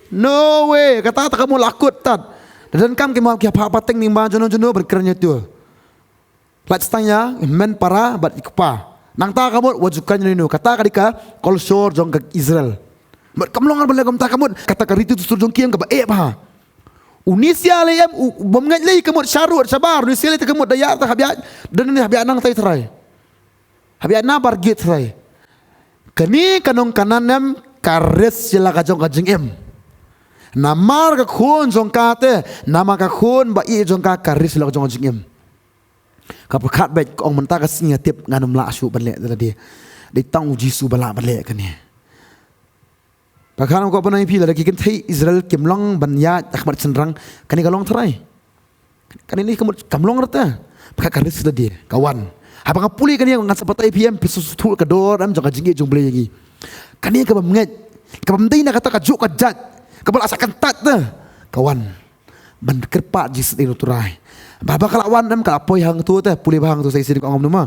no way, kata te ka mut la kut tad." Da donkam ki mo ki hap pateng lyngba juno juno ban kren ïa to. Lait sdang ïa i hynmen para bad i kpa. Nangta ka mut wat ju kren ïano ïano. Kata ka dei ka culture jong ka Israel. Bad kam long ban leh kumta, ka mut kata ka riti dustur jong ki ïa kaba eh bha. Une u Sia lei em, u bym ngeit lei, ka mut sharud shabar. Une u Sia lei te ka mut da ïa te hap ïa, da une hap ïa nang tai trai. Hap ïa na bar git trai. Kane ka nong Kanaan em ka risk ïa la ka jong ka jingim. Namar ka khun jong ka te, namar ka khun ba ïeit jong ka ka risk ïa la ka jong ka jingim. Ka pyrkhat beit ka ong mynta ka sngi nga tip ngan ym lah shuh ban leh da lade. Dei tang u Jisu ba lah ban leh kane. Pyrkhat, nga kwah ban ong ïa phi, lada ki kynthei Israel kim long ban ïaid ha khmat shynrang, kane ka long trai. Kane ne ka mut kam long rta. Pyrkhat ka risk lade, ka wan. Haba nga pule kane ngan sa batai ïa phi em, phi sngewthuh ka dor em jong ka jingïeit jong U Blei ïa ngi. Kane ka bym ngeit, ka bym dei na kata ka juh ka jait, kaba la sah kyntait te, ka wan ban kyrpad jingsngewsih na U Trai. Ba, ba ka la wan em, ka la poi hangto te, pule ba hangto sa shisien ka ong kumno mo.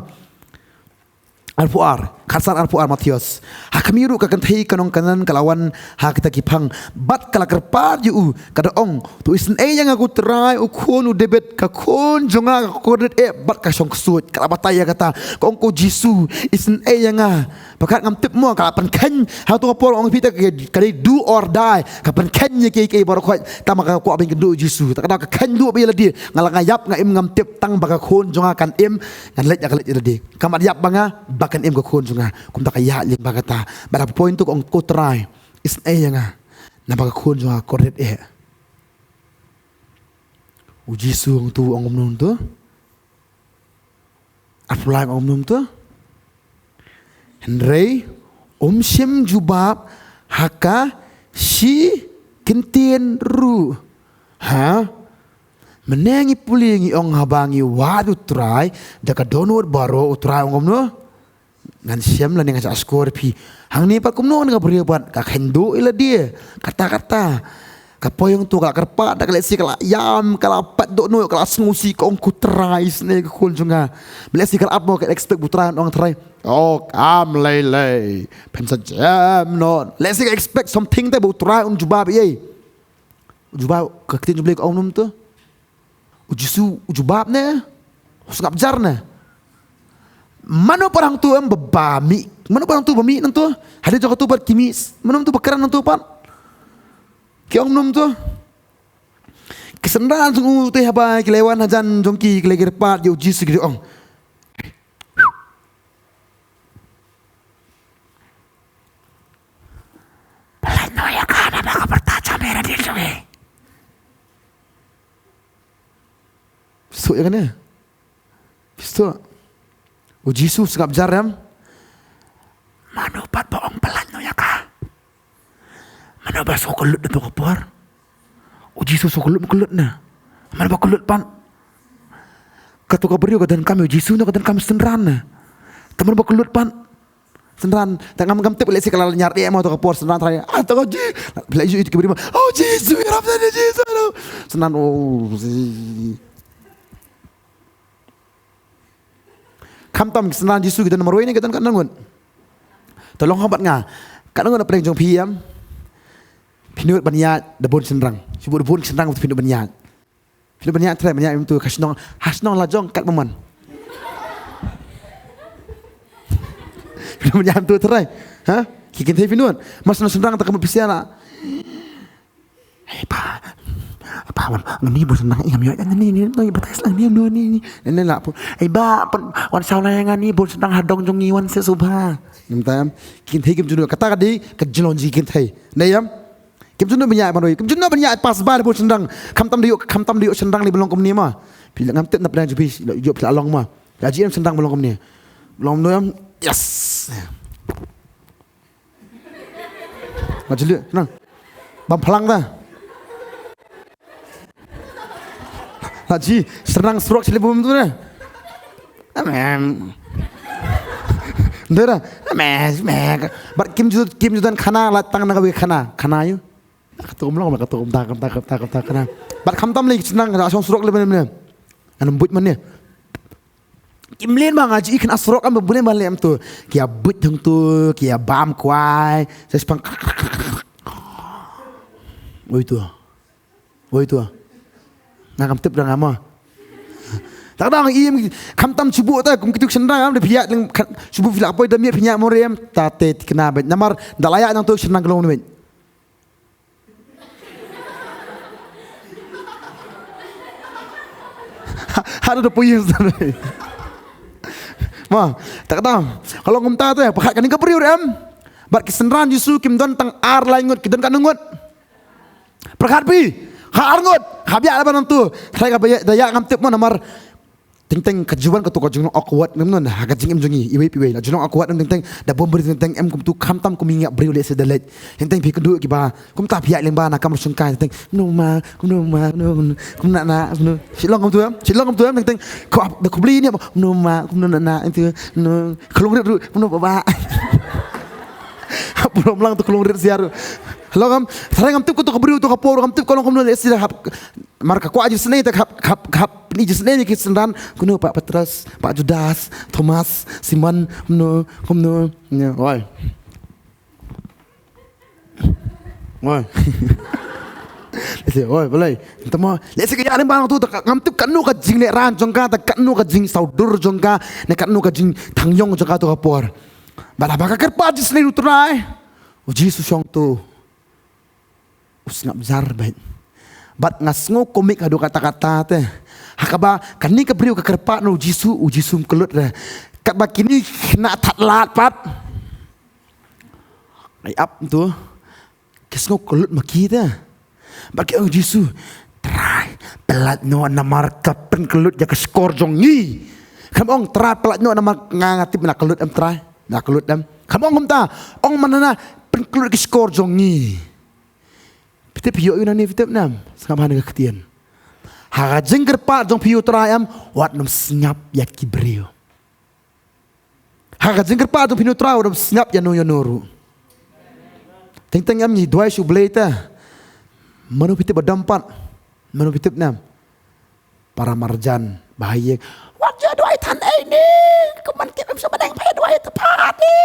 Arphew ar, khatsan arphew ar Mathaios. Ha khmih ruh ka kynthei ka nong Kanaan ka la wan ha kita ki phang bad ka la kyrpad ïa u, ka da ong, "To isynei ïa nga ko Trai, u khun u Dabid, ka khun jong nga ka kordit eh bad ka shong ksuid." Ka la batai ïa kata, ka ong, "Ko Jisu, isynei ïa nga." Pyrkhat, ngam tip mo, ka la pynkheiñ ha kato ka por, ong ïa phi te ka dei do or die. Ka pynkheiñ ïa kiei kiei baroh khoit, tang ba ka kwah ban ïakynduh ïa U Jisu. Te ka da ka kheiñ duh beit ïa lade, nga la nga ïap nga im ngam tip, tang ba ka khun jong nga kan im, ngan leit ïa ka leit ïa lade. Kam pat ïap ba nga, ba kan im ka khun jong nga. Kumta ka ïaid lyngba kata. Bad ha ka point to ka ong, "Ko Trai, isynei ïa nga, namar ka khun jong nga ka kordit eh." U Jisu hangto u ong kumno hangto? Arphew lai u ong kumno hangto? Hynrei um shym jubab ha ka shi kyntien ruh. Ha? Mynne ngi pule ngi ong, haba ngi wad ïa U Trai da ka dohnud baroh, U Trai u ong kumno? Ngan shem lane ngan shah shkor ïa phi. Hangne pat kumno, hangne ka briew pat ka kheiñ duh ïa lade. Kata kata. Ka poi hangto ka la kyrpad, da ka lehse ka la ïam, ka la pait dohnud, ka la sngewsih, ka ong, "Ko Trai, isynei ïa ka khun jong nga." Lehse ka la ap mo, ka expect ba U Trai un ong, "Trai, oh, kam lei lei, phin sa jem noh." Lehse ka expect something te ba U Trai un jubab ei ei. U jubab, ka ktien jong U Blei ka ong kumno to? U Jisu u jubab ne u sngap jar ne? Mano pat hangto em ba, ba mih? Mano pat hangto ba mih nangto? Hadien jong kato pat ki mih, mano hangto ba kren nangto pat? Ki ong kumno to? Synran jong u te haba ki la wan hajan jong ki, ki la kyrpad ïa u Jisu, ki da ong, "Pynlait noh ïa ka, namar ka pyrta jam ïa lade jong ngi." Suk ïa kane. Phi suk. U Jisu sngap jar em. Mano pat ba ong pynlait noh ïa ka? Mano ba sngewkyllut ha kato ka por? U Jisu sngewkyllut, kyllut na. Mano ba kyllut pat? Kato ka briew ka donkam ïa u Jisu ne ka donkam ïa u synran na? Te mano ba kyllut pat? Synran, te ngam, ngam tip lehse ka la lynñiar eh mo ha kato ka por, synran trai. Ah, to ka Ji-, lehse ïa ki briew mo. "Oh, Jisu, ïarap ïa ngi, Jisu." Synran, oh, Ji-, Khamtam ki synran Jisu ki don marwei ne ki don katno ngut? To long ha bad nga. Katno ngut na pdeng jong phi em? Phi nud ban ïaid da bun shynrang. Shu bun, da bun shynrang phi nud ban ïaid. Phi nud ban ïaid trai, ban ïaid mynta ha shnong, ha shnong la jong kat ba mon. Phi nud ban ïaid mynta trai. Ha? Ki kynthei phi nud. Mas na shynrang ta ka mut phi siala. Ei ba, ba wan, ngani bun shynrang, ngam ïoh ngani, ngani, ngani, batai sla ngani, ngani, ngani, ngani la pun. Ei ba, pun, wan saw la ngani bun shynrang ha dong jong ngi wan se suba. Ngam tam, kynthei kim junu, kata ka dei ka jinglong jong ki kynthei. Dei em? Kim junu ban ïaid ban roi, kim junu ban ïaid pass by da bun shynrang. Khamtam da ïoh, khamtam da ïoh shynrang lei ba long kumne ma. Phi la ngam tip na pdeng jong phi, ïoh phi la long ma. La ji em shynrang ba long kumne. Long kumne em? Yes. Nga jylliew, nang. Bam phlang ta. La ji, shynrang surok sha lade bun tu na. Amen. Ndera, amen, amen. Bad kim ju, kim ju don khana, la tang na kawei khana, khana ïoh. Ka tu kumlong, ka tu kumta, kumta, kumta, kumta, khana. Bad khamtam lei shynrang, la shong surok lei bun ne. Ngan buit man ne. Kim leh ba nga ji khynnah surok em, bun ne ba leh em tu. Ki ïa buit hangtu, ki ïa bam kwai. Sa spang. Oi tu. Oi tu. Nga kam tip da nga ma. Tak dang im khamtam shu buh ta kum kitu shynrang am da phi ïa leng shu buh phi la poi da miet phi ïa mo rem. Ta te thikna bad namar da la ïa nang tu shynrang ka long bad. Haduh da puyeng sdang. Ma, tak kata. Ka long kumta te, pyrkhat kane ka briew em. Bad ki synran Jisu kim don tang ar lai ngut, ki don katno ngut? Pyrkhat phi. Ha ar ngut. Ha biang leh ban tu. Trai ka ba ïa, da ïa ngam tip mo namar. Teng teng ka ju wan kato ka jinglong awkward, ngam, ngam, ha ka jingim jong ngi, iwei pa iwei. La jinglong awkward, ngam, teng teng, da bun briew teng teng em kumtu khamtam kum ïa briew lehse da leit. Teng teng phi kynduh kiba, kumta phi ïaid lyngba na kamra shongkai, teng teng, "Mano ma, mano ma, mano, mano, kumno na, mano." Shi long kumtu em, shi long kumtu em, teng teng, ko ap, da khublei ne, "Mano ma, kumno na, na, kumno, mano, khlong rit ruh, mano ba ba." Hap pulom lang tu khlong rit siar ruh. Long em, trai ngam tip kato ka briew, tu ka por, ngam tip ka long kumno lehse da hap, Mar ka kwah jisnei te khap, khap, khap, ni jisnei ni ki synran, kumno Pak Petros, Pak Judas, Thomas, Simon, kumno, kumno, nya, oi. Oi. Lehse, oi, balei. Tamo, lehse ka ïa rim bang tu, ta ka, ngam tip katno ka jinglehraiñ jong ka, ta katno ka jingsawdur jong ka, ne katno ka jingthangïong jong ka tu ka por. Bad haba ka kyrpad jisnei u Trai, u Jisu shong tu. U sngap jar bad. Bad nga sngew komik haduh katta katta te. Ha kaba, kane ka briew ka kyrpad na u Jisu, u Jisu um kyllut re. Katba kine ki khynnah thad lad pat. Ai ap tu. Ki sngew kyllut ma ki te. Bad ki ong Jisu, Trai, pynlait noh namar ka pynkyllut ïa ka shkor jong ngi. Kam ong Trai pynlait noh namar nga nga tip me la kyllut em Trai. Me la kyllut em. Kam ong kumta, ong man na pynkyllut ïa ka shkor jong ngi. Phi tip phi ïoh ïa u nangne phi tip ne em? Sngap hangne ka ktien. Ha ka jingkyrpad jong phi ïa u Trai em, wat nym sngap ïa ki briew. Ha ka jingkyrpad jong phi ïa u Trai, wat nym sngap ïano ïano ruh. Teng teng em ngi duwai sha u Blei te. Mano phi tip ba dom pat? Mano phi tip ne em? Para marjan, ba ha ïing. Wat ju duwai than ei ni. Kumne ki em sha bneng phi duwai te pat ni.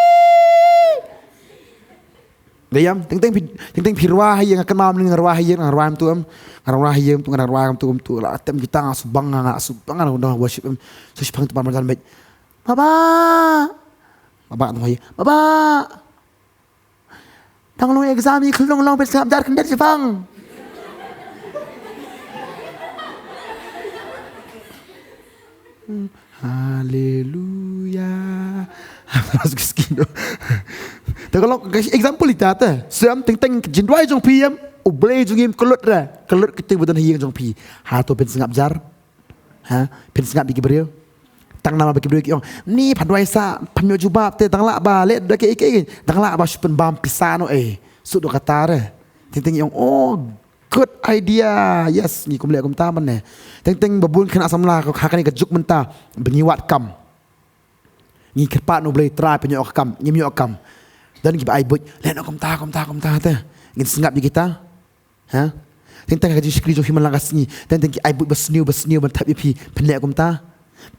Dei em, teng teng phi, teng teng phi rwai ha ïing, nga kynmaw mynne nga rwai ha ïing, nga rwai em tu em. Nga rwai ha ïing em tu, nga rwai em tu em tu. La tem kita nga shu bang, nga shu bang, nga dang worship em. Shu bang tu para marjan bad. Baba. Baba tu ha ïing. Baba. Dang long exam i khlong long pet sngap jar khyndiat shibang. Haleluya. Te ka long ka example ita te. Sem teng teng jingduwai jong phi em, U Blei jong ngi em ka lut re. Ka lut kito ba don ha ïing jong phi. Hato phin sngap jar? Ha? Phin sngap ïa ki briew? Tang namar ba ki briew ki ong, ni phan duwai sa, phan ïoh jubab te, tang lah ba leh da ki, ki, ki, tang lah ba shu pynbam pisa noh eh. Suk da kata re. Teng teng ki ong, oh, good idea. Yes, ngi kum leh kumta mynne. Teng teng ba bun khynnah samla ha kane ka juk mynta ba ngi wad kam. Ngi kyrpad na U Blei, Trai pynïoh ka kam, ngim ïoh kam. Don kiba ai buit, leh noh kumta, kumta, kumta te. Ngin sngap ïa kita. Ha? Teng teng ha ka jingshakri jong phi man la ka sngi, teng teng ki ai buit ba sniew ba sniew ban thep ïa phi, phin leh kumta?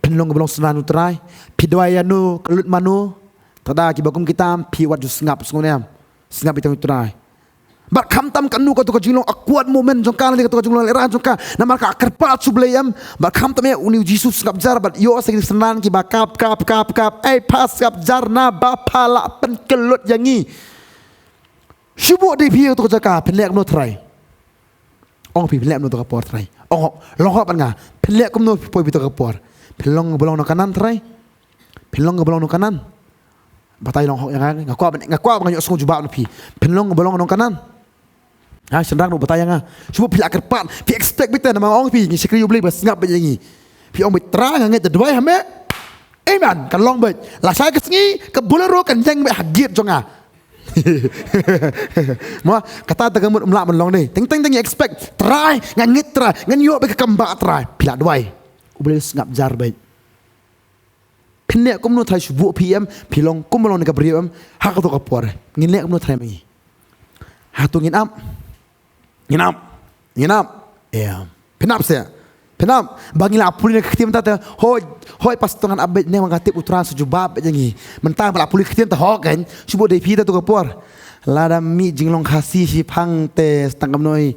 Phin long ba long synran U Trai? Phi duwai ïa no, ka lut mano? Te da kiba kum kita, phi wat ju sngap, sngap ne em? Sngap ïa tang U Trai. Bad khamtam kano kato ka jinglong awkward moment jong ka, lane kato ka jinglong lehraiñ jong ka, namar ka kyrpad sha U Blei em. Bad khamtam ïa une U Jisu sngap jar bad ïoh sa ki synran kiba kap kap kap kap. Ei, pha sngap jar na ba pha lah pynkyllut ïa ngi. Shu buh dei phi ïa kato ka jaka, phin leh kumno Trai? Ong phi, phin leh kumno kato ka por Trai? Ong hok, long hok bad nga. Phin leh kumno phi poi phi kato ka por? Phin long ba long nongkanan Trai? Phin long ba long nongkanan? Batai long hok ïa nga, nga kwah, nga kwah ba nga ïohsngew jubab na phi. Phin long ba long nongkanan? Ha, shynrang ruh batai ïa nga. Shu buh phi la kyrpad, phi expect beit te, namar ong phi ngi shakri U Blei ba sngap beit ïa ngi. Phi ong beit Trai nga ngeit da duwai ha me. Amen. Kan long beit. Lashai ka sngi ka Bolero kan ïeng beit ha gate jong nga. Mo, kata te ka mut ym lah ban long ne. Teng teng te ngi expect Trai, nga ngeit Trai, ngan ïoh beit ka kam ba Trai. Phi la duwai. U Blei u sngap jar beit. Phin leh kumno Trai, shu buh phi em, phi long kumno long ne ka briew em, ha kato ka por. Ngin leh kumno Trai ma ngi? Hato ngin ap? Ngin ap. Ngin ap. Em. Phin ap se. Phin ap. Ba ngi la pule na ka ktien mynta te. Hoi, hoi pastor ngan ap beit ne, nga tip U Trai sa jubab beit ïa ngi. Mynta ba la pule ka ktien te hok kan. Shu buh dei phi te kato ka por. Lada mih jinglong Khasi shiphang te sa tang kumno hi.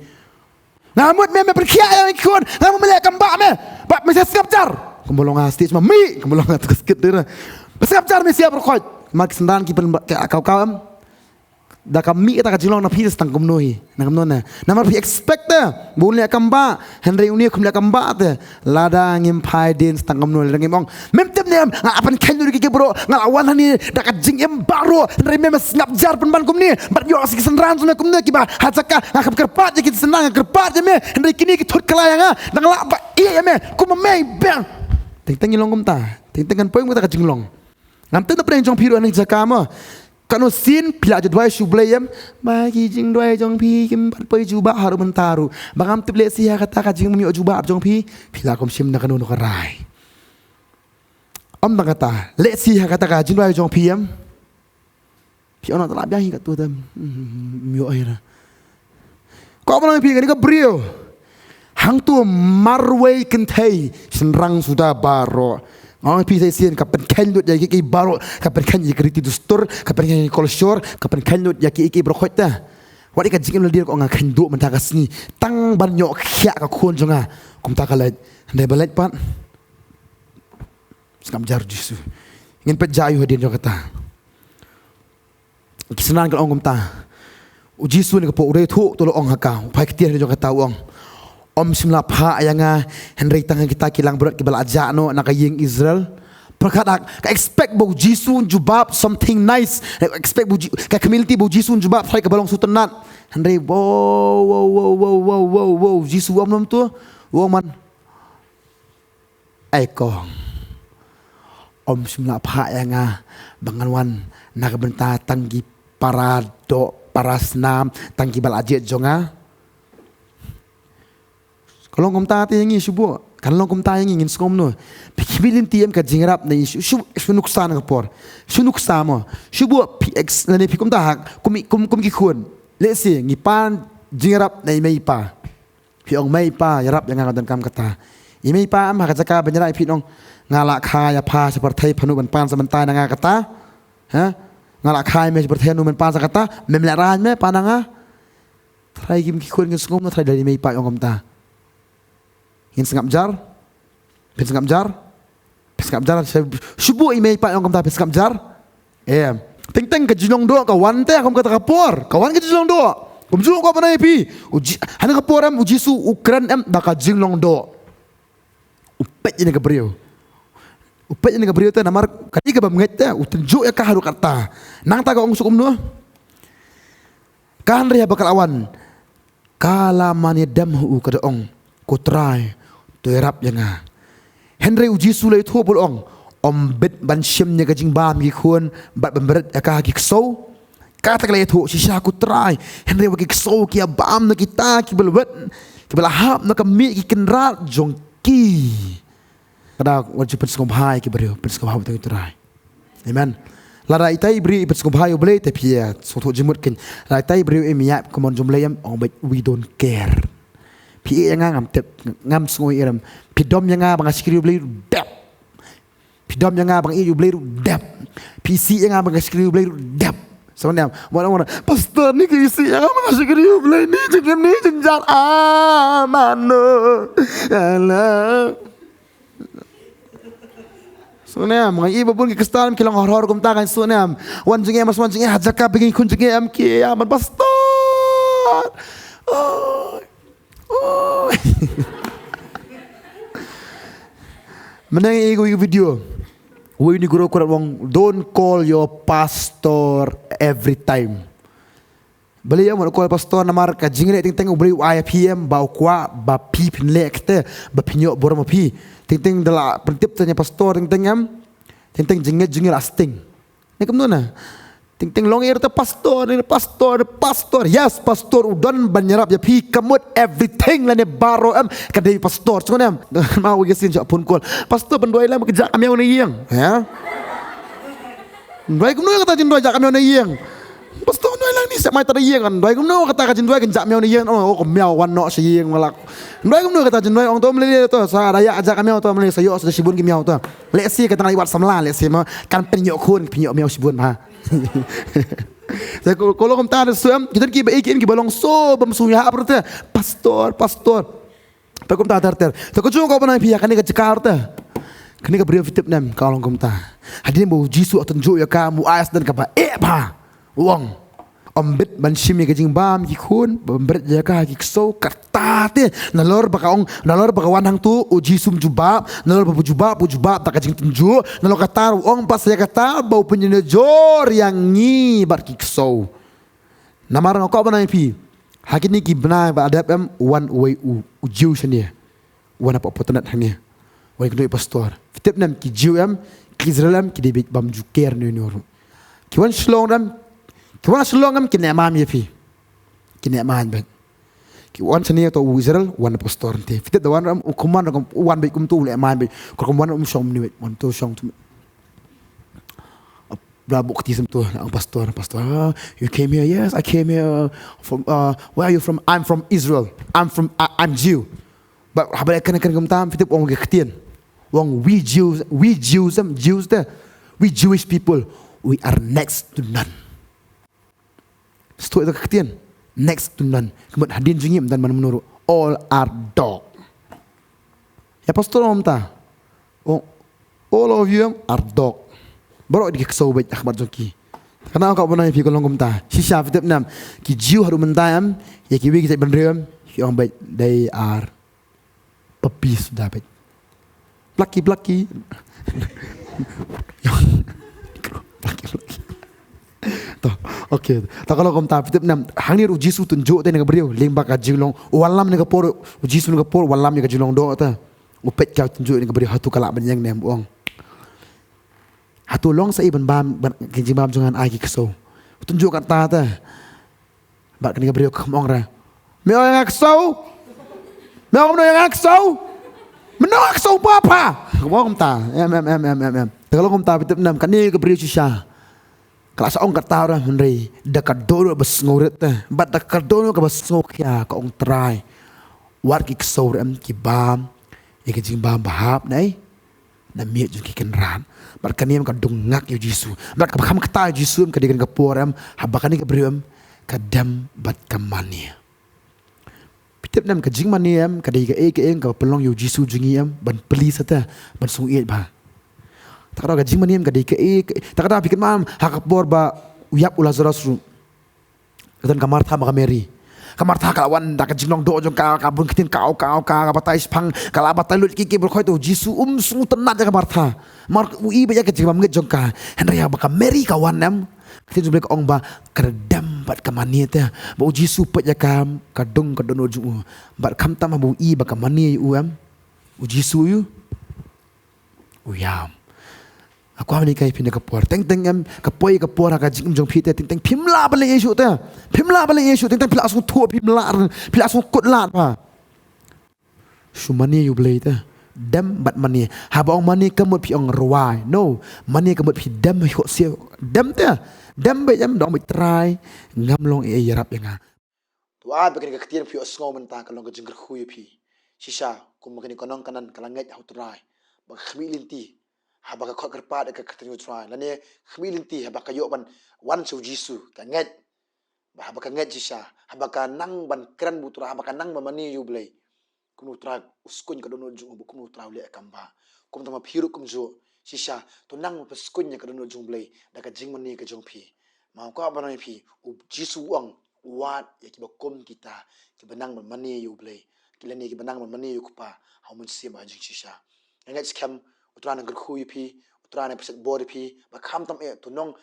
Nga mut me, me pynkhiah ïa ki khun, nga mut me leh kam ba me. Bad me sngap jar. Kumba long ha stage ma mih, kumba long ha stage dei na. Me sngap jar me sia baroh khoit. Ma ki synran ki pyn ka kaw kaw em. Da ka mih kata ka jinglong na phi sa tang kumno hi. Na kumno na. Namar phi expect te ba un leh kam ba, hynrei une kum leh kam ba te. Lada ngim phai dien sa tang kumno, lada ngim ong, mem tip ne em, nga la pynkheiñ lut ïa ki briew, nga la wan hangne da ka jingim baroh, hynrei me, me sngap jar pynban kumne, bad ïoh sa ki synran jong me kumne kiba ha jaka, nga kam kyrpad ïa ki synran, nga kyrpad ïa me, hynrei kine ki thut kylla ïa nga, dang lah ba ïa me, kumba me bang. Teng teng ngi long kumta, teng teng kan poi kumta ka jinglong. Ngam tip na pdeng jong phi ruh ha kane ka jaka mo. Kano sien phi la ju duwai sha U Blei em, ba ki jingduwai jong phi kim pat poi jubab haduh mynta ruh. Ba ngam tip lehse ha kata ka jingmih jubab jong phi, phi la kum shim na kano kano ka rai. Ym tang kata, lehse ha kata ka jingduwai jong phi em, phi ong na tala biang hi katto te, ym ïoh hi ra. Ko ban phi kane ka briew. Hangto marwei kynthei shynrang suda baroh. Nga ong phi sa shisien ka pynkheiñ lut ïa ki, ki baroh, ka pynkheiñ ïa ki riti dustur, ka pynkheiñ ïa ki kolshor, ka pynkheiñ lut ïa ki, ki baroh khoit te. Wat ïa ka jingim lade ko nga kheiñ duh mynta ka sngi. Tang ban ïoh khiah ka khun jong nga. Kumta ka leit. Hynrei ba leit pat. Sngap jar Jisu. Ngin peit ja ïa u hadien jong kata. Ki synran ki la ong kumta. U Jisu ne ka pok u dei thuh to la ong ha ka. U phai ktien jong kata u ong. Ym shym la phah ïa nga hynrei tang kita ki langbrot kiba la jah noh na ka ïing Israel. Pyrkhat ka expect ba u Jisu un jubab something nice. Expect ba u Ji-, ka community ba u Jisu un jubab trai kaba long sngewtynnat. Hynrei wow wow wow wow wow wow wow Jisu ym lum to. Wow man. Ai kong. Ym shym la phah ïa nga ba ngan wan na ka bynta tang ki para doh para snam tang kiba la jied jong nga. Ka long kumta te ïa ngi shu buh. Kan long kumta ïa ngi ngin sngew kumno. Phi khmih lynti em ka jingïarap na ïa ngi shu, shu, shu nuksa na ka por. Shu nuksa mo. Shu buh phi ex lane phi kumta ha kum, kum, kum ki khun. Lehse ngi pan jingïarap na i mei i pa. Phi ong mei pa ïarap ïa nga ka donkam kata. I mei pa em ha ka jaka ban ïarap phi ong nga la kha ïa pha sha pyrthei pha nu ban pan sa ban tai na nga kata. Ha? Nga la kha ïa me sha pyrthei nu ban pan sa kata. Mem lehrain me pan na nga. Trai kim ki khun kin sngew na trai da i mei pa ong kumta. Ngin sngap jar. Phin sngap jar. Phin sngap jar. Shu buh i mei pa ong kumta phin sngap jar. Em. Teng teng ka jinglong doh ka wan te kum kata ka por. Ka wan ka jinglong doh. Kumjuh ko bnai phi. U Ji-, hana ka por em u Jisu u kren em da ka jinglong doh. U peit ïa ka briew. U peit ïa kane ka briew te namar ka dei kaba bymngeit te, u tynjuh ïa ka haduh katta. Nangta ka ong shuh kumno? Ka hynrei haba ka la wan, ka la mane dem ha u, ka da ong, "Ko Trai, to ïarap ïa nga." Hynrei u Jisu u la ïathuh bad u ong, "Ym bit ban shim ïa ka jingbam ki khun bad ban bret ïa ka ha ki ksew." Kata ka la ïathuh shisha, "Ko Trai, hynrei wat ki ksew ki ïa bam na kita kiba la wet, kiba la hap na ka miej ki kynrad jong ki." Ka da wat ju pynsngewbha ïa ki briew, pynsngewbha ïa u Trai. Amen. Lada itai i briew i pynsngewbha ïa U Blei te phi ïa sngewthuh jingmut kein. Lada itai i briew im ïaid kum u nongjoin U Blei, em, ong beit, "We don't care." Phi ïeh ïa nga ngam tip, ngam sngew ïeh, em. Phi dom ïa nga ba nga shakri U Blei ruh dep. Phi dom ïa nga ba nga ïeit ïa U Blei ruh dep. Phi isih ïa nga ba nga shakri U Blei ruh dep. Sngewthuh ne em? Wan ong, "Pastor, ni ki isih ïa nga ba nga shakri U Blei, ni jingim ni jingjar, ah, mano." Alah. Sngewthuh ne em? Nga i ba bun ki Khristan ki long hor hor kumta, kan sngewthuh ne em? Wan jingeh, mas wan jingeh ha jaka ba ki khun jingeh em ki ïa ban pastor. Oh. Oh. Mynne nga i kawei ka video. Uwei u negro u kren u ong, "Don't call your pastor every time." Balei ym, wat call pastor namar ka jingleh teng teng U Blei u ai ïa phi, em, ba u kwah ba phi phin leh kata, ba phin ïoh burom ha phi. Teng teng da la pyntip te ïa pastor teng teng, em. Teng teng jingngeit jong ngi la sting. Ne kumno na? Teng teng long ïa te pastor, ne pastor, ne pastor. Yes, pastor u don ban ïarap ïa phi, ka mut everything lane baroh, em, ka dei pastor. Sngewthuh ne em? Ma u ïa sien shah phone call. "Pastor, ban duwai lem ka jah ka miaw na ïing." Ha? Duwai kumno kata jingduwai jah ka miaw na ïing? Pastor, duwai lang ni sa mai ta da ïing kan. Duwai kumno kata ka jingduwai kan jah miaw na ïing. Oh, oh, ka miaw wan noh sha ïing malak. Duwai kumno kata jingduwai, ong to mlei to sa da ïa jah ka miaw to mlei sa ïoh sa da shibun ki miaw to. Lehse kata ngi wat samla lehse ma kan pynïoh khun pynïoh miaw shibun ha. Te ko, ko long kumta da suem, ki don ki ba ïeit ki ba long so bym sngewthuh ïa ha pyrte. Pastor, pastor. Te kumta ter ter. Te ko jong ko ba nang phi ïa kane ka jaka te. Kane ka briew phi tip ne em ka long kumta. Hadien ba u Jisu u tynjuh ïa ka, u ai sdang kaba eh bha. U ong, "Ym bit ban shim ïa ka jingbam ki khun, ban bret ïa ka ha ki ksew." Kata te, nalor ba ka ong, nalor ba ka wan hangto u Jisu um jubab, nalor ba u jubab, u jubab da ka jingtynjuh, nalor kata u ong, "Bad ïa kata ba u pynjynjar ïa ngi bad ki ksew." Namar nga kwah ban ong ïa phi, ha kine ki bnai ba la dep, em, wan uwei u, u Jiw shane. Wan hapoh Fortinet hangne. Wan kynduh ïa pastor. Phi tip ne em ki Jiw, em, ki Israel, em, ki dei beit bym ju care ne ne ruh. Ki wan sha Shillong, em, ki wan sha Shillong, em, ki neh main ïa phi. Ki neh main beit. Ki wan shane to u Israel, wan pastor te. Phi tip da wan, em, u kumne ruh wan beit kumto u leh main beit. Kum wan um shong ne beit, wan to shong tu. Bla buk ti sem tu, ang pastor, pastor. "Ah, you came here?" "Yes, I came here from, uh, where are you from?" "I'm from Israel. I'm from, I, I'm Jew." But haba kan kan kumta, phi tip ong ka ktien. Ong, "We Jews, we Jews, um, Jews te. We Jewish people, we are next to none." Sngewthuh ïa ka ktien. "Next to none." Ka mut hadien jong ngi ym don man mano ruh. All are dog. Ïa pastor ong kumta. Oh, "All of you are dog." Baroh ki dei ki ksew beit ha khmat jong ki. Kane ka ong ba nang phi ka long kumta. Shisha phi tip ne em. Ki Jiw haduh mynta em. Ïa kiwei ki jait bynriew em. Ki ong beit they are puppies suda beit. Plucky, plucky. Plucky, plucky. To, okay. To ka long kumta phi tip ne em. Hangne ruh u Jisu u tynjuh te ïa kane ka briew. Lyngba ka jinglong. U wallam ïa kane ka por. U Jisu ïa kane ka por. U wallam ïa ka jinglong doh te. U peit ka u tynjuh ïa kane ka briew hato ka lah ban ïeng ne em u ong. Hato long sa ei ban bam, ban, ka jingbam jong nga ai ki ksew. U tynjuh katta te. Bad kane ka briew kam ong re. Me ong ïa nga ksew? Me ong me ong ïa nga ksew? Me ong ïa nga ksew papa. Kam ong kumta. Em, em, em, em, em, em. Te ka long kumta, phi tip ne em, kane ka briew shisha. Ka la sa ong katta re hynrei da ka dohnud ba sngewrit te. Bad da ka dohnud kaba sngewkhia ka ong Trai. Wat ki ksew re em ki bam. Ïa ka jingbam ba hap na ei. Na miej jong ki kynrad. Bad kane em ka dung ngak ïa u Jisu. Bad kaba kham kata ïa u Jisu em ka dei kane ka por em. Haba kane ka briew em. Ka dem bad ka mane. Phi tip ne em ka jingmane em ka dei kaei kaei kaba pynlong ïa u Jisu jong ngi em. Ban please te. Ban sngewbha. Te kata ka jingmane em ka dei kaei kaei. Te kata phi kynmaw em. Ha ka por ba u ïap u Lazarus ruh. Ka don ka Martha bad ka Mary. Ka Martha ka la wan da ka jinglong doh jong ka, ka bun ktien kaw kaw ka, ka batai shipang, ka la batai lut ki ki brkhoi. To Jisu um sngewtynnat ïa ka Martha. Mar u i ba ïa ka jingmam ngeit jong ka. Hynrei haba ka Mary ka wan em, ka ktien jong U Blei ka ong ba ka da dem bad ka mane te. Ba u Jisu peit ïa ka, ka dung ka dohnud jong u. Bad khamtam haba u i ba ka mane ïa u em, u Jisu u ïam. Nga kwah ban ïa ka ïa phi na ka por. Teng teng em, ka poi ka por ha ka jingim jong phi te, teng teng phim lah ban leh ïa shuh te. Phim lah ban leh ïa shuh, teng teng phi la sngewthuh phim lah, phi la sngewkut lad ba shu mane ïa U Blei te. Dem bad mane. Haba ong mane ka mut phi ong rwai. No. Mane ka mut phi dem ïohsngew. Dem te. Dem beit em, da ong beit Trai, ngam long ei ei, ïarap ïa nga. To ai ba kane ka ktien phi ïohsngew mynta ka long ka jingkyrkhu ïa phi. Shisha, kum kane ka nongkynnoh ka la ngeit ha U Trai. Ba ka khmih lynti. Haba ka khot kyrpad ïa ka kyrteng U Trai. Lane khmih lynti haba ka ïoh ban wan sha U Jisu. Ka ngeit. Ba haba ka ngeit shisha. Haba ka nang ban kren bad U Trai. Haba ka nang ban mane ïa U Blei. Kumno U Trai u skun ïa ka dohnud jong u, kumno U Trai u leh kam ba. Kumta ma phi ruh kumjuh. Shisha, to nang ban pynskun ïa ka dohnud jong U Blei. Da ka jingmane ka jong phi. Ma u kwah ban ong ïa phi. U Jisu u ong. Wat ïa kiba kum kita. Kiba nang ban mane ïa U Blei. Ki lane kiba nang ban mane ïa U Kpa. Ha u Mynsiem ha jingshisha. Nga ngeit skhem. U Trai un kyrkhu ïa phi. U Trai un pynshait bor ïa phi. Ba khamtam eh to nong.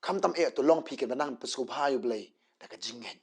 Khamtam eh to long phi kiba nang pynsngewbha ïa U Blei. Da ka jingngeit.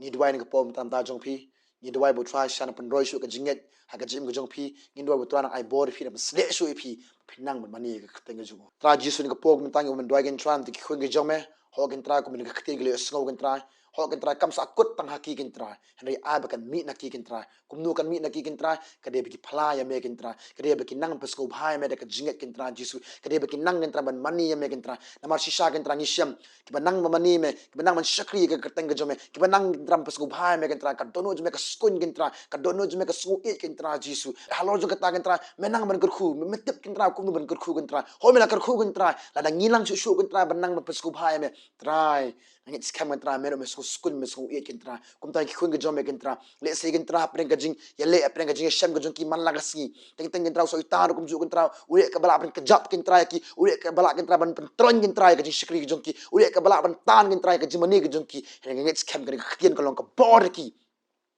Ngi duwai na ka por mynta jong phi. Ngi duwai ba U Trai shisha un pynroi shuh ka jingngeit ha ka jingim ka jong phi. Ngi duwai ba U Trai un ai bor ïa phi, un pynshlur shuh ïa phi. Phin nang ban mane ïa ka kyrteng ka jong u. Trai Jisu, na ka por mynta ngi wan duwai, kynrad, ïa ki khun ki jong me. Hok kynrad, kumne ka ktien ka la ïohsngew kynrad. Hok kynrad, kam sah kut tang ha ki kynrad. Hynrei ai ba kan mih na ki kynrad. Kumno kan mih na ki kynrad, ka dei ba ki phla ïa me kynrad. Ka dei ba ki nang pynsngewbha ïa me da ka jingngeit kynrad Jisu. Ka dei ba ki nang kynrad ban mane ïa me kynrad. Namar shisha kynrad ngi shem. Kiba nang ban mane ïa me, kiba nang ban shakri ïa ka kyrteng ka jong me, kiba nang kynrad ban pynsngewbha ïa me kynrad, ka dohnud jong me ka skun kynrad, ka dohnud jong me ka sngewieit kynrad Jisu. Halor jong kata kynrad, me nang ban kyrkhu, me, me tip kynrad kumno ban kyrkhu kynrad. Hooid me la kyrkhu kynrad, lada ngi lang shuh shuh kynrad ban nang ban pynsngewbha ïa me. Trai, nga ngeit skhem kynrad, me ruh me sngew skun, me sngewieit kynrad. Kumta ki khun ki jong me kynrad. Lehse kynrad hapdeng ka jingïaleh, hapdeng ka jingïashem ka jong ki man la ka sngi. Teng teng kynrad u Soitan ruh kumjuh kynrad. U leh kaba lah ban kjap kynrad ïa ki. U leh kaba lah kynrad ban pyntroiñ kynrad ïa ka jingshakri ka jong ki. U leh kaba lah ban tan kynrad ïa ka jingmane ka jong ki. Hynrei nga ngeit skhem kane ka ktien ka long ka bor ïa ki.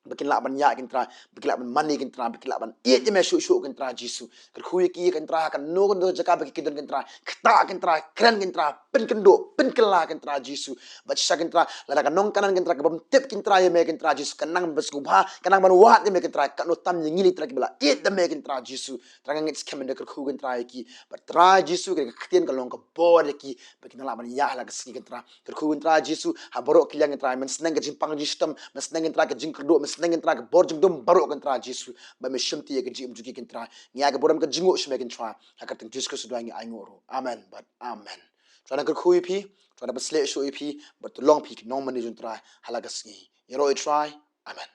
Ba kin lah ban ïaid kynrad, ba kin lah ban mane kynrad, ba kin lah ban ïeit ïa me shuh shuh kynrad Jisu. Kyrkhu ïa ki kynrad ha kano kano jaka ba ki don kynrad. Ktah kynrad, kren kynrad, pynkynduh, pynkylla kynrad Jisu. Bad shisha kynrad, lada ka nongkynnoh kynrad ka bym tip kynrad ïa me kynrad Jisu, ka nang ban sngewbha, ka nang ban wad ïa me kynrad, kano tam ïa ngi lei trai kiba la ïeit da me kynrad Jisu. Trai nga ngeit skhem me da kyrkhu kynrad ïa ki. Bad Trai Jisu, ka ktien ka long ka bor ïa ki, ba kin lah ban ïaid ha la ka sngi kynrad. Kyrkhu kynrad Jisu, ha baroh ki liang kynrad, mynsneng ka jingpang jingshitom, mynsneng kynrad ka jingkyrduh, mynsneng kynrad ka bor jingdum baroh kynrad Jisu. Ba me shimti ïa ka jingim jong ki kynrad. Ngi ai ka burom ka jingnguh sha me kynrad. Ha ka kyrteng Jisu Khrist u Trai ngi ai nguh ruh. Amen. Bad amen. Trai un kyrkhu ïa phi, Trai un pynshlur shuh ïa phi, bad to long phi ki nongmane jong Trai, ha la ka sngi. Ïaroh ïa Trai. Amen.